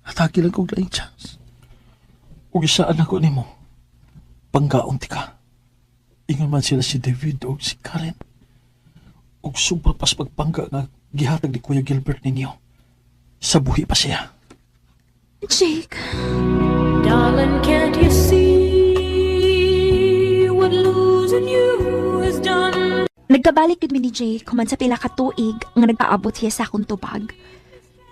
Atagi lang kong laing chance. Ug isaan ako nimo. Panggaon ti ka. Ingon man sila si David o si Karen. Ug sobra pas pagpangga nga gihatag ni Kuya Gilbert ninyo. Sa buhi pa siya. Jake. Darling, can't you see what losing you has done? Nagkabalik gid mi ni Jake human sa pila ka tuig nga nagpaabot siya sa akong tubag.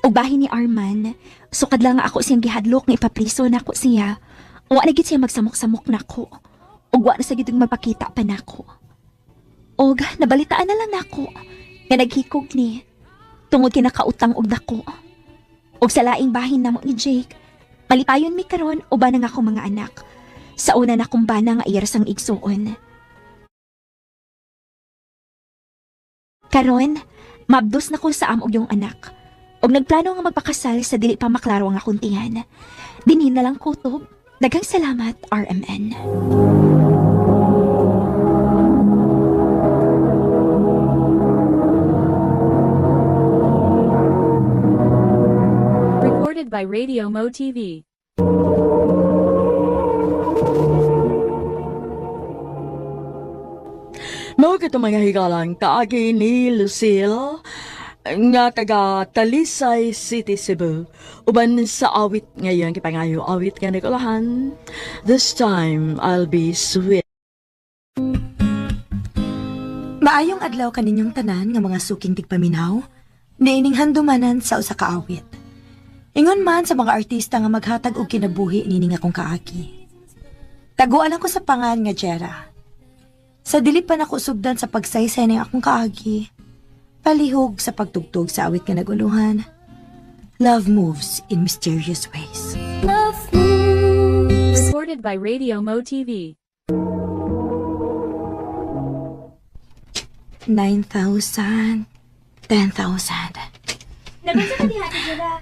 Ug bahin ni Arman, sukad lang nga ako siyang gihadlok nga ipapriso nako siya. Wa na gid siya magsamok-samok nako. Ug wa na sa gid magpakita pa nako. Og nabalitaan na lang nako nga naghikog ni tungod kay nakautang og dako. Og sa laing bahin namo ni Jake, malipayon mi karon uban ang akong mga anak. Sa una na kong bana nga iyar sang igsuon. Karon, mabdos na ko sa amog yung anak. Og nagplano nga magpakasal sa dili pa maklaro ang akong tiyan. Dinhin na lang kutob. Daghang salamat, RMN. Recorded by Radio Mo TV. Mao kito mga higalang kaagi ni Lucille. nga taga Talisay City, Cebu. Uban sa awit ngayon kipangayo awit nga nagulahan. This time I'll be sweet. Maayong adlaw kaninyong tanan nga mga suking tigpaminaw, niining handumanan sa usa ka awit. Ingon man sa mga artista nga maghatag og kinabuhi nining akong kaagi. Taguan ako sa pangan nga Jera. Sa dili pa nako sugdan sa pagsaysay ning akong kaagi, palihog sa pagtugtog sa awit nga naguluhan. Love moves in mysterious ways. Love moves. Recorded by Radio Mo TV. 9,000, 10,000. Nagunsa ka diha, Jera?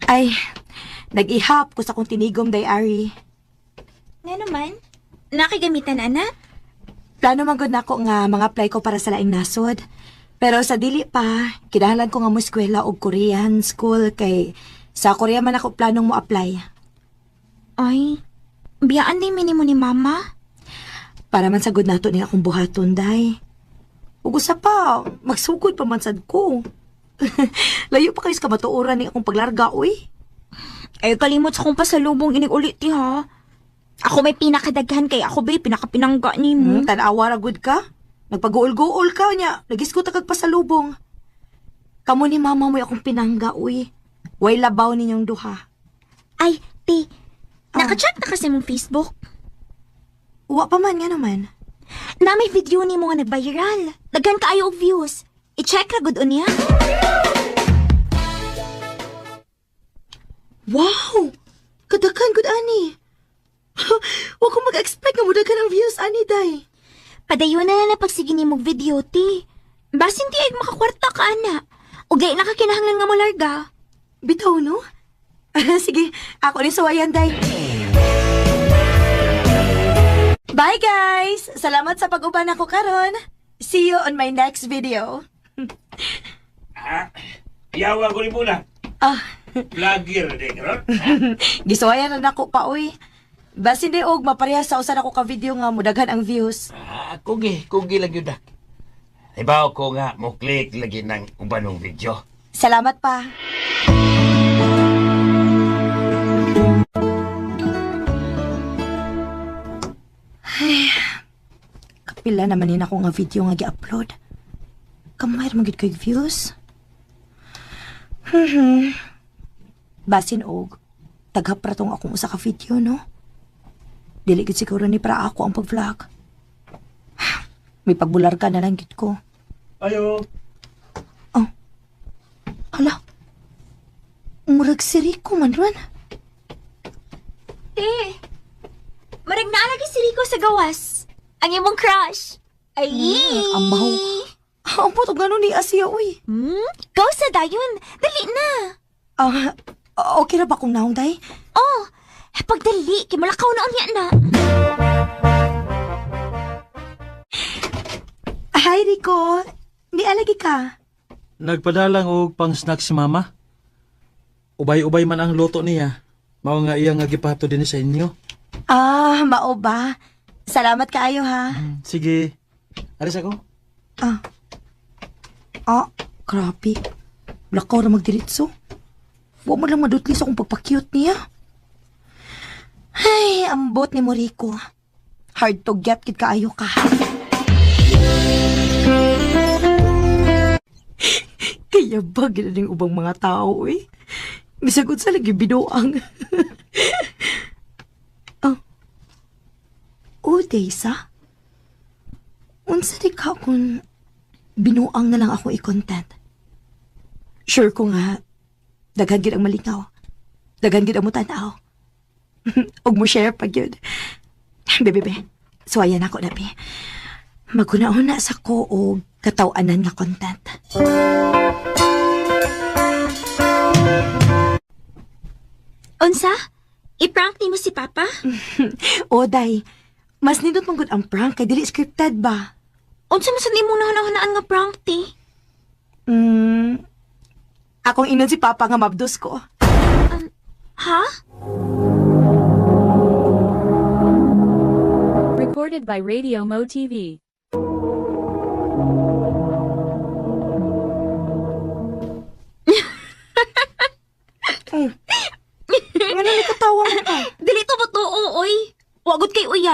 Ay, nag-ihap ko sa akong tinigom, diary. Nga naman. Nakigamitan, ana? Plano man gud nako nga mga apply ko para sa laing nasod. Pero sa dili pa, kinahanglan ko nga mo eskwela og Korean school kay sa Korea man ako planong mo apply. Ay, biyaan din minimo ni Mama. Para man sagud nato ni akong buhaton, day. Ug usa pa, magsugod pa man sad ko. Layo pa kayo sa kamatuoran ni akong paglarga, uy. Ay, kalimot sa kong pasalubong inig ulit, ti, ha? Ako may pinakadaghan kay ako, be, pinakapinangga ni mo. Tan-awa ra gud ka. Nagpaguol-guol ka niya. Nagisgot kag pasalubong. Kamo ni mama mo akong pinangga, uy. Way labaw ninyong duha. Ay, ti, naka-check na kasi mong Facebook. Wa pa man nga naman. Na may video ni mo nga nag-viral. Daghan kaayo og views. I-check ra gud unya. Wow! Kadaghan gud ani. Wa ko mag-expect nga mudaghan ang views ani day. Padayon na lang na pagsige nimo og video, ti. Basin ti ay makakwarta ka, ana. Ug di na ka kinahanglan nga molarga. Bitaw no? Sige, ako ni suwayan day. Bye guys! Salamat sa pag-uban ako karon. See you on my next video. Ah, yawa ko rin muna. Ah, Vlogger din, karon. gisuwayan na nako pa oy. Basin di og maparehas sa usa nako ka video nga mudaghan ang views. Ah, kugi, kugi lang yun, dak. Ibaw ko nga, mo click lagi ng ubanong video. Salamat pa. Ay, kapila naman din ako nga video nga gi-upload. Kamay ra man gid ko'y views. Basin og taghap ra tong akong usa ka video, no? Dili gid siguro ni para ako ang pag-vlog. May pagbular ka na lang gid ko. Ayo. Hala. Murag si Rico man ron. Ti, marag naa lagi si Rico sa gawas. Ang imong crush. Ay! Amaw. Ang puto gano'n ni Asia, uy. Go sa dayon. Dali na. Ah, okay ra ba kung naong day? Oh, pagdali, kay malakaw na unya na. Hi, Rico. Nialagi ka. Nagpadalang og pang snack si mama. Ubay-ubay man ang luto niya. Mao nga iya nga gipato din sa inyo. Ah, mao ba? Salamat kaayo ha. Sige. Aris ako. Ah. Ah, grabe. Lakaw na magdiritso. Wa mo lang madutli sa akong pagpa-cute niya. Ay, ambot ni Moriko. Hard to get kid kaayo ka. Kaya ba ginaning ubang mga tao eh? Bisagod sa lagi binuang. Oh. Oh, Desa. Unsa di ka kung binuang na lang ako i-content. Sure ko nga, daghan gid ang malingaw. Daghan gid ang mutanaw. Ug mo share pa gyud. Bebe, be. So ayan ako na, be. Maguna-una sa ko og kataw-anan nga content. Unsa? I-prank nimo si Papa? O, day. Mas nindot man gud ang prank kay dili scripted ba? Unsa man sad nimo nahunahunaan nga prank ti? Akong inon si Papa nga mabdos ko. Ha? Recorded by Radio Mo TV.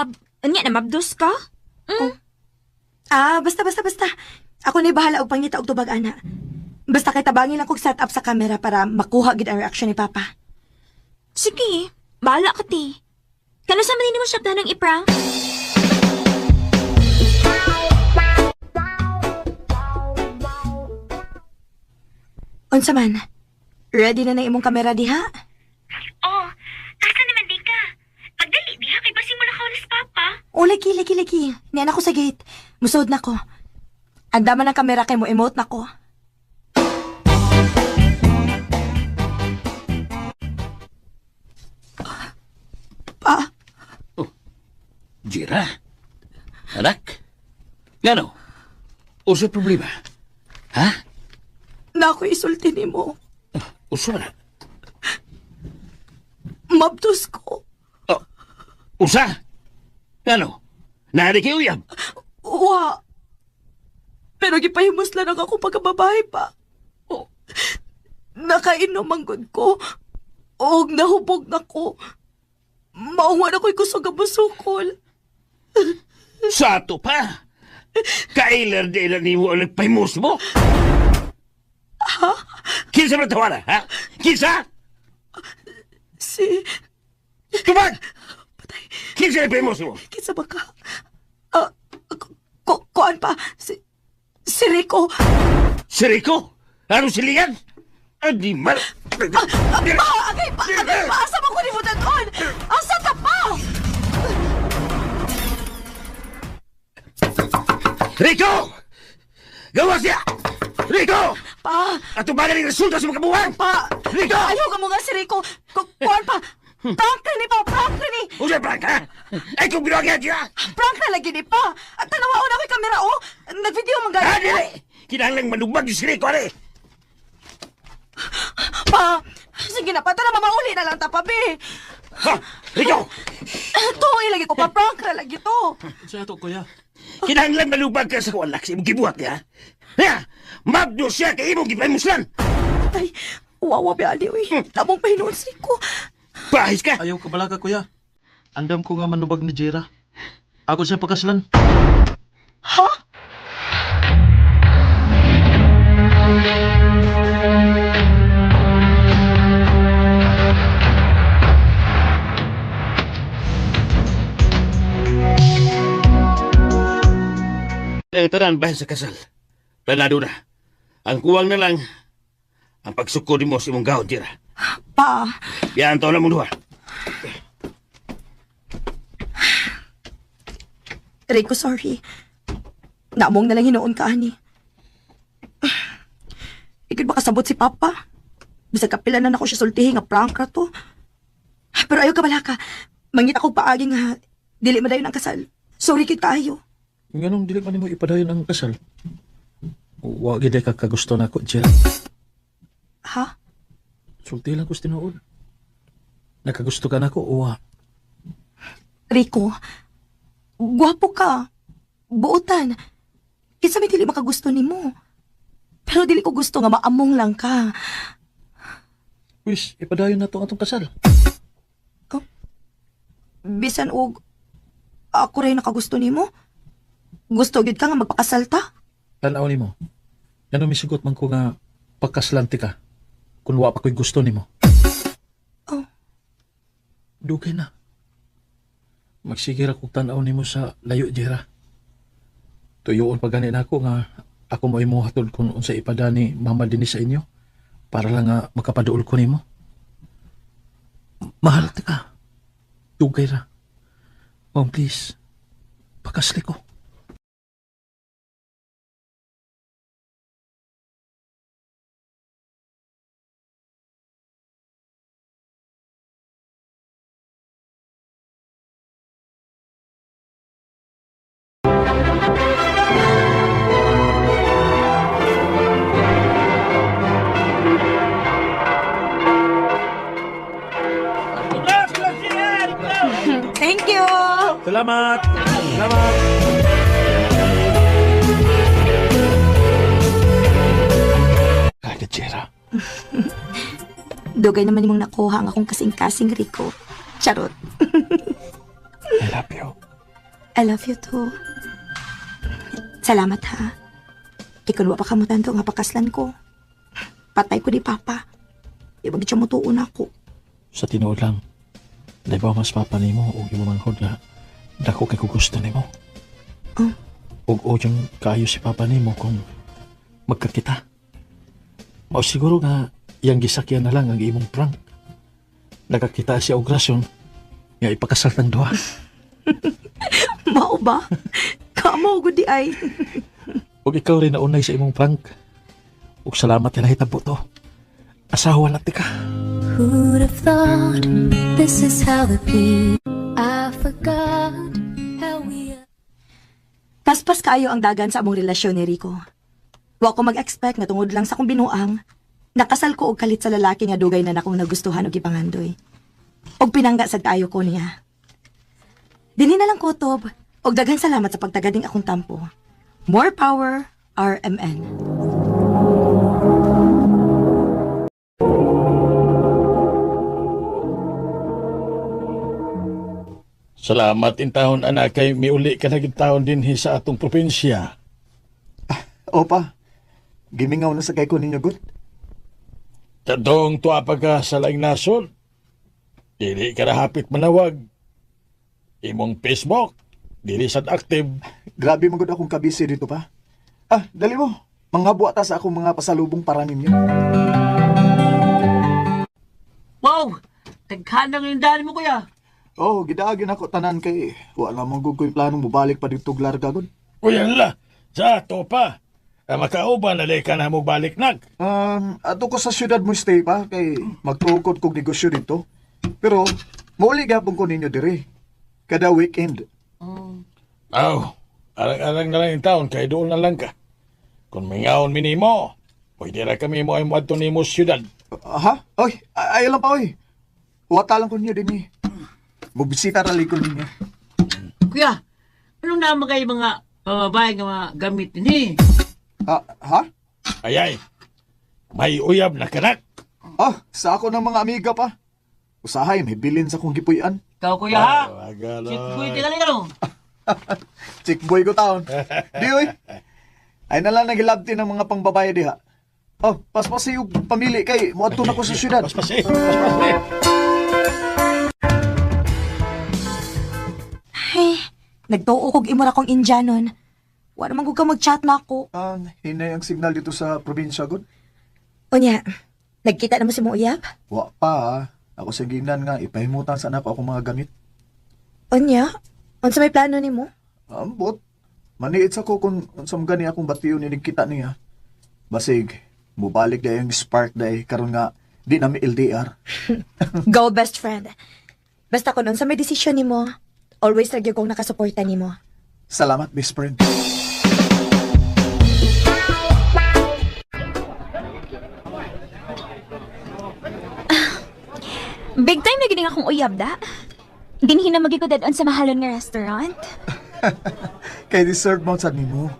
uyab. Unya na mabdos ka? Oh. Ah, basta, basta, basta. Ako na'y bahala og pangita og tubag, ana. Basta kay tabangin lang kog set up sa kamera para makuha gid ang reaction ni Papa. Sige, bahala ka ti. Kano sa man mo siya planong i-prank? Unsa man? Ready na na imong kamera diha? Oh, asa naman di ka? Pagdali diha kay basing mo na kaulis papa. O, lagi, lagi, lagi. Niyan ako sa gate. Musuod na ko. Ang dama ng kamera kay mo emote na ko. Pa, Jira? Anak? Ngano? Usa problema? Ha? na ako isulti nimo. Usa na? Mabdos ko. Oh, usa? Ngano? Nari kay uyab? Wa. Pero gipahimos lang ang akong pagkababae pa. Oh. Nakainom ang gud ko. Og nahubog na ko. Maunga na ko'y kusog ang musukol. Sa ato pa? Kailan di na nimo ang nagpahimus mo? Ha? Kinsa man tawana, ha? Kinsa? Si... Tubag! Kinsa nagpahimus mo? Kinsa ba ka? Ah, kuan pa? Si Rico. Si Rico? Ano siligan? Animal! Ah, pa! Agay pa! Agay pa! Asa man ko nimo dadon? Asa ta pa? Rico! Gawa siya! Rico! Pa! Ato ba ang resulta sa mga kabuhan? Pa! Rico! Ayaw ka mo nga si Rico! Kuan pa! Prank na ni pa! Prank na ni! Usa prank, ha? Ay kung binuwag siya! Prank na lagi ni pa! At tanawaon ako yung kamera, oh! Nag-video man Ha, gani. dili! Kinahanglang manubag si Rico, are! Pa! Sige na pa, tara mamauli na lang ta pa, be! Ha! Rico! To, ilagi ko pa, prank na lagi to! Sa ato, kuya. Kinahanglan malubag ka sa walak sa imong gibuhat niya. Ha? Mabdo siya kay imong gipahimuslan! Ay, wawa be, ali, uy. Lamong pahinuon si Rico. Pahis ka! Ayaw ka bala ka, kuya. Andam ko nga manubag ni Jera. Ako siya pagkaslan. Ha? Eh, tanan bahin sa kasal. Planado na. Ang kuwang na lang, ang pagsuko nimo sa imong gahon, Jera. Pa, Yan, taon na mong duha. Rico, sorry. Namong na lang hinuon ka, ani. Ikot ba kasabot si Papa? Bisag kapila na nako siya sultihi nga prank ra to. Pero ayaw ka bala ka. Mangita ko paagi nga dili madayon ang kasal. Sorry kid kaayo. Nganong dili man nimo ipadayon ang kasal? Wa gid ka kagusto nako, Jera. Ha? Sulti lang ko sa tinuod. Nakagusto ka nako, uwa. Rico, gwapo ka. Buotan. Kinsa may dili makagusto nimo. Pero dili ko gusto nga maamong lang ka. Wis, ipadayon na to ang atong kasal. Bisan og ako rin nakagusto nimo. Gusto gyud ka nga magpakasal ta? Tanaw nimo. Ngano misugot man ko nga pagkaslanti ka kung wa pa ko'y gusto nimo. Oh. Dugay na. Magsige ra kog tan-aw nimo sa layo, Jera. Tuyoon pa gani nako nga ako mo imo hatod kung unsa ipada ni mama dinhi sa inyo para lang nga makapaduol ko nimo. Mahal ta ka. Dugay ra. Ma'am, please. Pakasli ko. Thank you. Salamat! Salamat! Kada, Jera. Dugay naman nimong nakuha ang akong kasing-kasing Rico. Charot. I love you. I love you too. Salamat ha. Ikaw wa pa ka mo tanto nga pakaslan ko. Patay ko ni Papa. Ibag siya mutuon ako. Sa tinuod lang, di ba mas papa nimo og imo manghod nga dako kay ko gusto nimo. Oh. Ug odyong kaayo si papa nimo kung magkakita. Mao siguro nga iyang gisakyan na lang ang imong prank. Nakakita siya og rasyon nga ipakasal tang duha. Mao ba? Kamo gud di ay. Ug ikaw rin naunay sa imong prank. Ug salamat nga nahitabo to. Asawa na tika. Who'd have thought this is how it be? I forgot how we Paspas kaayo ang dagan sa among relasyon ni Rico. Wa ko mag-expect nga tungod lang sa akong binuang, nakasal ko og kalit sa lalaki nga dugay na nakong nagustuhan og ipangandoy. Og pinangga sad kaayo ko niya. Dinhi na lang kutob, og daghang salamat sa pagtagading akong tampo. More power, RMN. Salamat in taon anak kay miuli ka na gid taon dinhi sa atong probinsya. Opa, gimingaw na sa kay ko ninyo, good. Tadong tuwa pa ka sa laing nasod. Dili ka na hapit manawag. Imong Facebook, dili sad active. Grabe man gud akong kabisi dito pa. Ah, dali mo. Manghabwa ta sa akong mga pasalubong para ninyo. Wow! Tagkana ng dali mo, kuya. Oh, gidaagin ako tanan kay wala man gud ko'y planong mobalik pa dito og larga gud. Uy, ala, sa ato pa. Ah, makauban na ka na mo balik nag. Ato ko sa syudad mo stay pa kay magtukod kog negosyo dito. Pero mauli gapon ko ninyo diri. Kada weekend. Aw, arang-arang na lang yung taon kay doon na lang ka. Kung mingaon minimo, pwede ra kami mo ay moadto nimo syudad. Aha? Oy, ay lang pa oy. Wata lang ko ninyo dinhi. Mobisita ra ko ninyo. Kuya, ano naman kayo mga pamabay nga mga gamit ni? Ah, ha? Ayay, may uyab na kanak. Ah, sa ako ng mga amiga pa. Usahay, may bilin sa kong gipuy-an. Ikaw, kuya, ha? Agaloy. Chick boy, tingali ka, no? Chick boy ko taon. Di oy. Ay nalang nagilabti ng mga pangbabae diha. Oh, paspasi yung pamili kay moadto na ko sa syudad. Paspasi, paspasi. Ay, nagtuo kog imo ra kong Indianon. Wa naman gud ka mag-chat na ako. Hinay ang signal dito sa probinsya gud. Unya, nagkita na mo si mong uyab? Wa pa. Ah. Ako sa gingnan nga ipahimutan sa nako akong mga gamit. Unya, unsa may plano nimo? Ambot. Maniit sa ko kung unsa man gani akong batiyon ni kita niya. Basig, mubalik day ang spark day karon nga di na mi LDR. Go best friend. Basta kung unsa may desisyon nimo, always ra gyud kong nakasuporta nimo. Salamat, best friend. Big time na gining akong uyab da. Dinhi na magigudad on sa mahalon nga restaurant. Kay deserve mo sad nimo.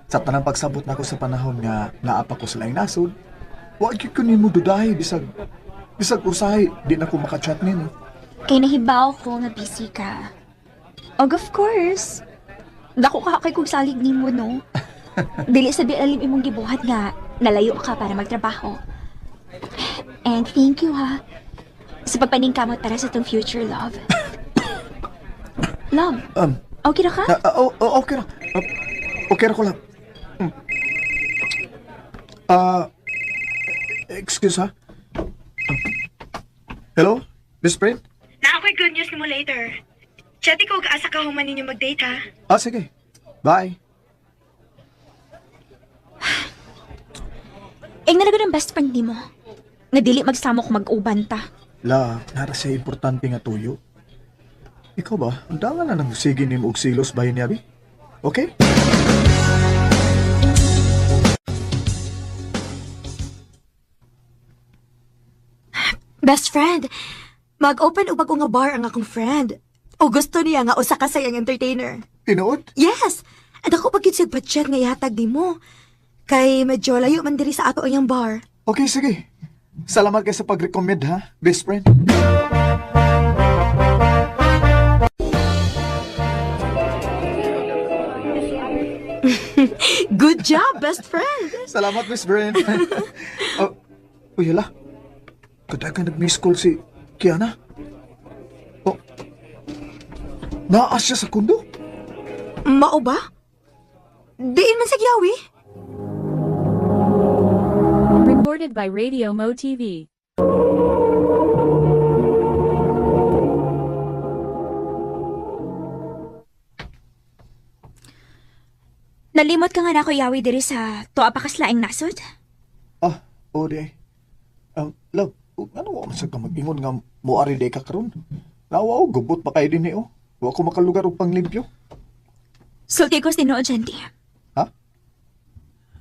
Sa tanang pagsabot nako sa panahon nga naa pa ko sa laing nasod, wa gyud ko nimo dudahi bisag bisag usahay di na ko maka-chat nimo. Kay nahibaw ko nga busy ka. Og of course, dako ka kay kog salig nimo no. Dili sa di alim imong gibuhat nga nalayo ka para magtrabaho. And thank you ha sa pagpaningkamot para sa tong future love. Love, okay ra ka? Oh, oh, okay ra. Ah, okay ra ko lang. Ah, excuse ha. Hello, Miss Friend? Na ako'y good news nimo later. Chat ko og asa ka human ninyo mag-date ha. Ah, sige. Bye. Ing nalaga ng best friend nimo. Nga dili magsamo kung mag-uban ta. La, nara siya importante nga tuyo. Ikaw ba? Ang danga na nang sige nimo og silos bahin niya, bi? Okay? Best friend, mag-open og bago nga bar ang akong friend. O gusto niya nga usa ka sayang entertainer. Tinuod? Yes! At ako pag yun budget nga ihatag nimo. Kay medyo layo man diri sa ato ang iyang bar. Okay, sige. Salamat kay sa pag-recommend ha, best friend. Good job, best friend. Salamat, Miss Brent. Oh, uy, hala. Kadagan nag-miss call si Kiana. Oh, naa siya sa kundo? Mao ba? Diin man sa giyawi. Recorded by Radio Mo TV. Nalimot ka nga na ako yawi diri sa tuwa pa kaslaing nasod. Ah, o di. Love, ano wa man sa ka mag-ingon nga moari di ka karon? Nawa o, gubot pa kayo din eh, oh. Wa ko makalugar og panglimpyo. Sulti ko tinuod, Jandy. Ha?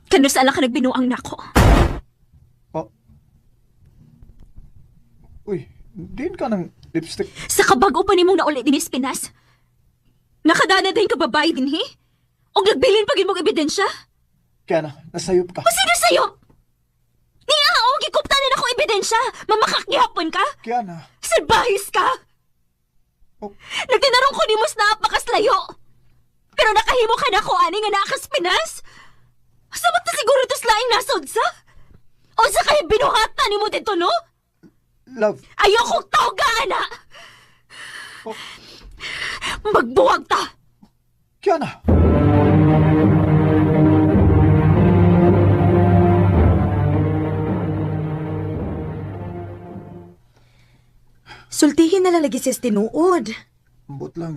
Kanus ala ka nagbinuang nako. Oh. Uy, diin ka ng lipstick. Sa kabago pa nimong nauli dinis Pinas. Nakadana din ka babae din, he? Og nagbilin pa gid mong ebidensya? Kiana, nasayop ka. O sino sa'yo? Niya, o gikupta na ako ebidensya. Mamakakyapon ka? Kiana. Salbahis ka! Oh. Nagtinarong ko ni Mus na apakaslayo. Pero nakahimo ka na ko ani nga naakas Pinas. Samot na siguro to laing nasod sa? O sa kay binuhatan ni mo dito, no? Love, Ayokong tawga, ana! Oh. Magbuwag ta! Kiana. Sultihin na lang lagi siya sa tinuod. Ambot lang.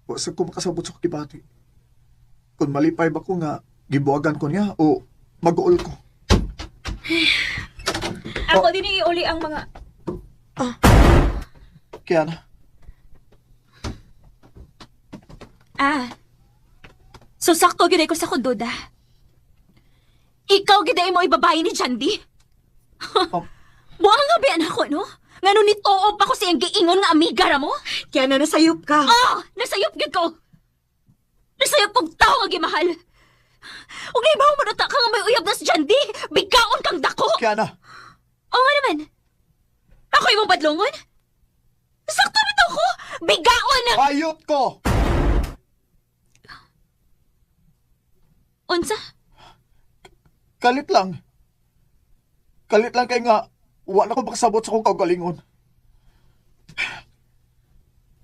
Wa sa ko makasabot sa kibati. Kung malipay ba ko nga, gibuwagan ko niya o mag-uol ko. Ako din iuli ang mga... Kiana, Ah. So sakto gid ko sa kunduda. Ikaw gid mo ibabae ni Jandy. Buang nga biyan ako, no? Ngano ni tuo pa ko siyang giingon nga amiga ra mo? Kaya na nasayop ka. Ah! Nasayop gid ko! Nasayop kong tao nga gimahal! Ug ibaw mo na ta ka nga may uyab na si Jandy! Bigkaon kang dako! Kiana, Oo nga naman. Ako imong badlongon? Sakto bitaw ko! Bigaon ang... hayot ko! Unsa? Kalit lang. Kalit lang kay nga, wala ko makasabot sa kong kaugalingon.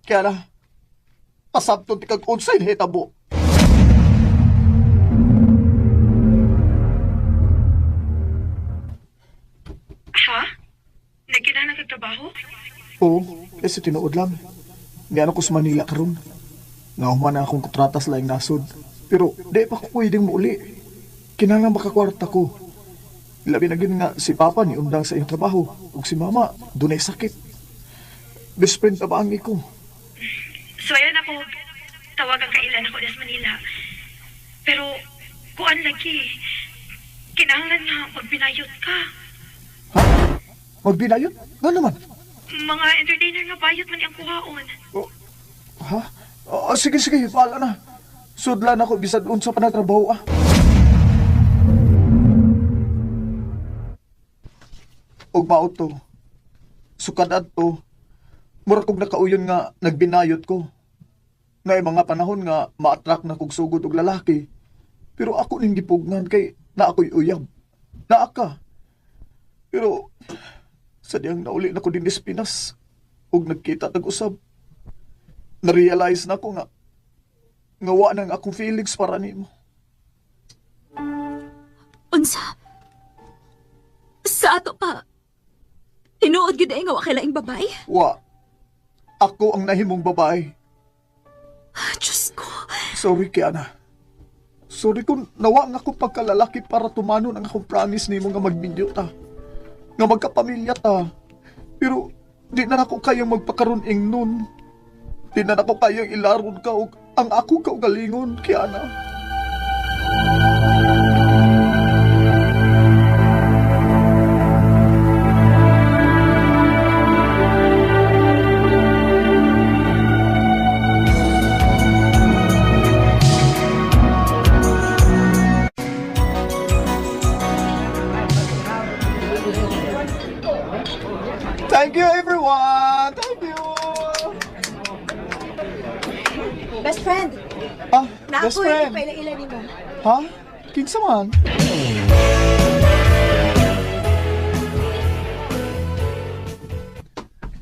Kiana, pasabton ti kag unsay nahitabo. Ha? Nagkina nagtrabaho? Oo, kasi tinuod lang. Hindi ko sa Manila karon. Nga na akong kontrata sa laing nasod. Pero di pa ko pwedeng muuli. Kinahanglan makakwarta ko. Labi na gyud nga si Papa ni undang sa iyong trabaho ug si Mama dunay sakit. Best friend na ba ang iko? So ayan ako, tawagan kailan ako des Manila. Pero, kuan lagi. Kinahanglan nga magbinayot ka. Ha? Magbinayon? Nga naman. Mga entertainer nga bayot man ang kuhaon. Oh, ha? Oh, sige, sige, bahala na. Sudlan ako bisag unsa pa na trabaho ah. Og mao to. Sukad adto. Mura kog nakauyon nga nagbinayot ko. Ngay mga panahon nga ma-attract na kog sugod og lalaki. Pero ako ning gipugnan kay na ako'y uyab. Naa ka. Pero sa diyang nauli na ko din Pinas ug nagkita tag usab. Na-realize na ko nga nga wa nang akong feelings para nimo. Unsa? Sa ato pa. Tinuod gid ay nga wa kay laing babae. Wa. Ako ang nahimong babae. Ah, Diyos ko. Sorry, Kiana. Sorry kung nawa nga akong pagkalalaki para tumanon ang akong promise nimo nga magbinyo ta. Nga magkapamilya ta. Pero di na nako kayang magpakaroon ing nun. Di na nako kayang ilaron ka og ang ako kaugalingon, Kiana. Thank you, everyone! Thank you! Best friend, Ah, naa Best Ako friend. ipaila-ila nimo. Ha? Kinsa man?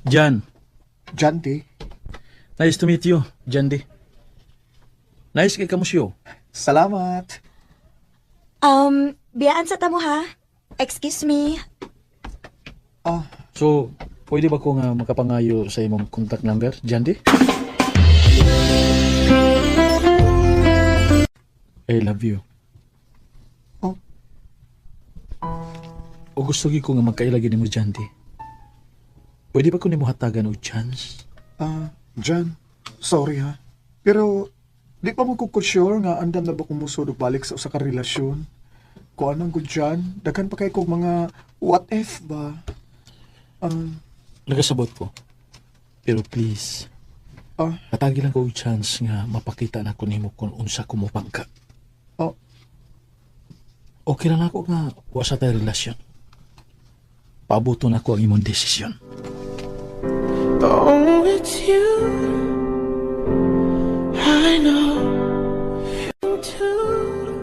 Jan. Janti. Nice to meet you, Jandy. Nice kay kamusyo. Salamat. Biyaan sa tamo ha. Excuse me. Ah. So, pwede ba ko nga makapangayo sa imong contact number, Jandy? I love you. Oh. O gusto gyud ko nga magkaila gyud nimo, Jandy. Pwede ba ko nimo hatagan og chance? Ah, Jan, sorry ha. Pero di pa mo ko sure nga andam na ba kung musod og balik sa usa ka relasyon. Kung anong gud Jan, daghan pa kay kog mga what if ba? Nagasabot ko. Pero please, Ah. hatagi lang ko og chance nga mapakita na ko nimo kung unsa ko mopangka. Oh. Okay lang ako nga wa sa tayo relasyon. Pabuto na ko ang imong desisyon. Oh, it's you. I know. Too.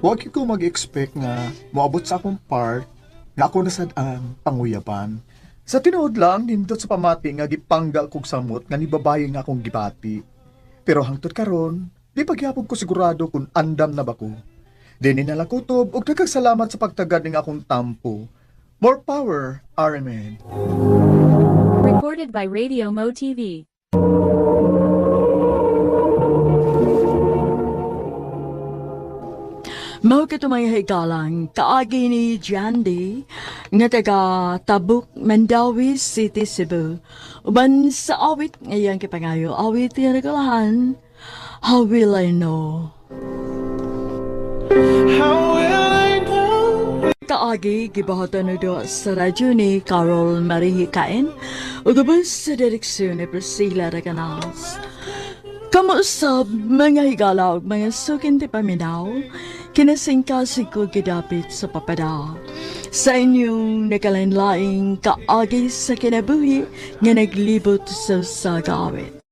Huwag ko mag-expect nga moabot sa akong part nga ako na sad ang panguyaban. Sa tinuod lang, nindot sa pamati nga gipangga kog samot nga ni babae nga akong gibati. Pero hangtod karon, di pagyapon ko sigurado kung andam na ba ko. Dini na lang kutob ug daghang salamat sa pagtagad ning akong tampo. More power, RMN. Recorded by Radio Mo TV. Mao kato mga higalang kaagi ni Jandy nga taga Tabuk, Mandawi City, Cebu. Uban sa awit ngayang kipangayo, awit nga nagalahan, How Will I Know? How will I know? Kaagi gibahatan na do sa radyo ni Carol Marie Hikain ug ubos sa direksyon ni Priscilla Recanals. Kamuusab mga higala ug mga sukin ti paminaw, kinasingkasig ko gidapit sa papada. Sa inyong nagkalain-laing kaagi sa kinabuhi nga naglibot sa sagawit.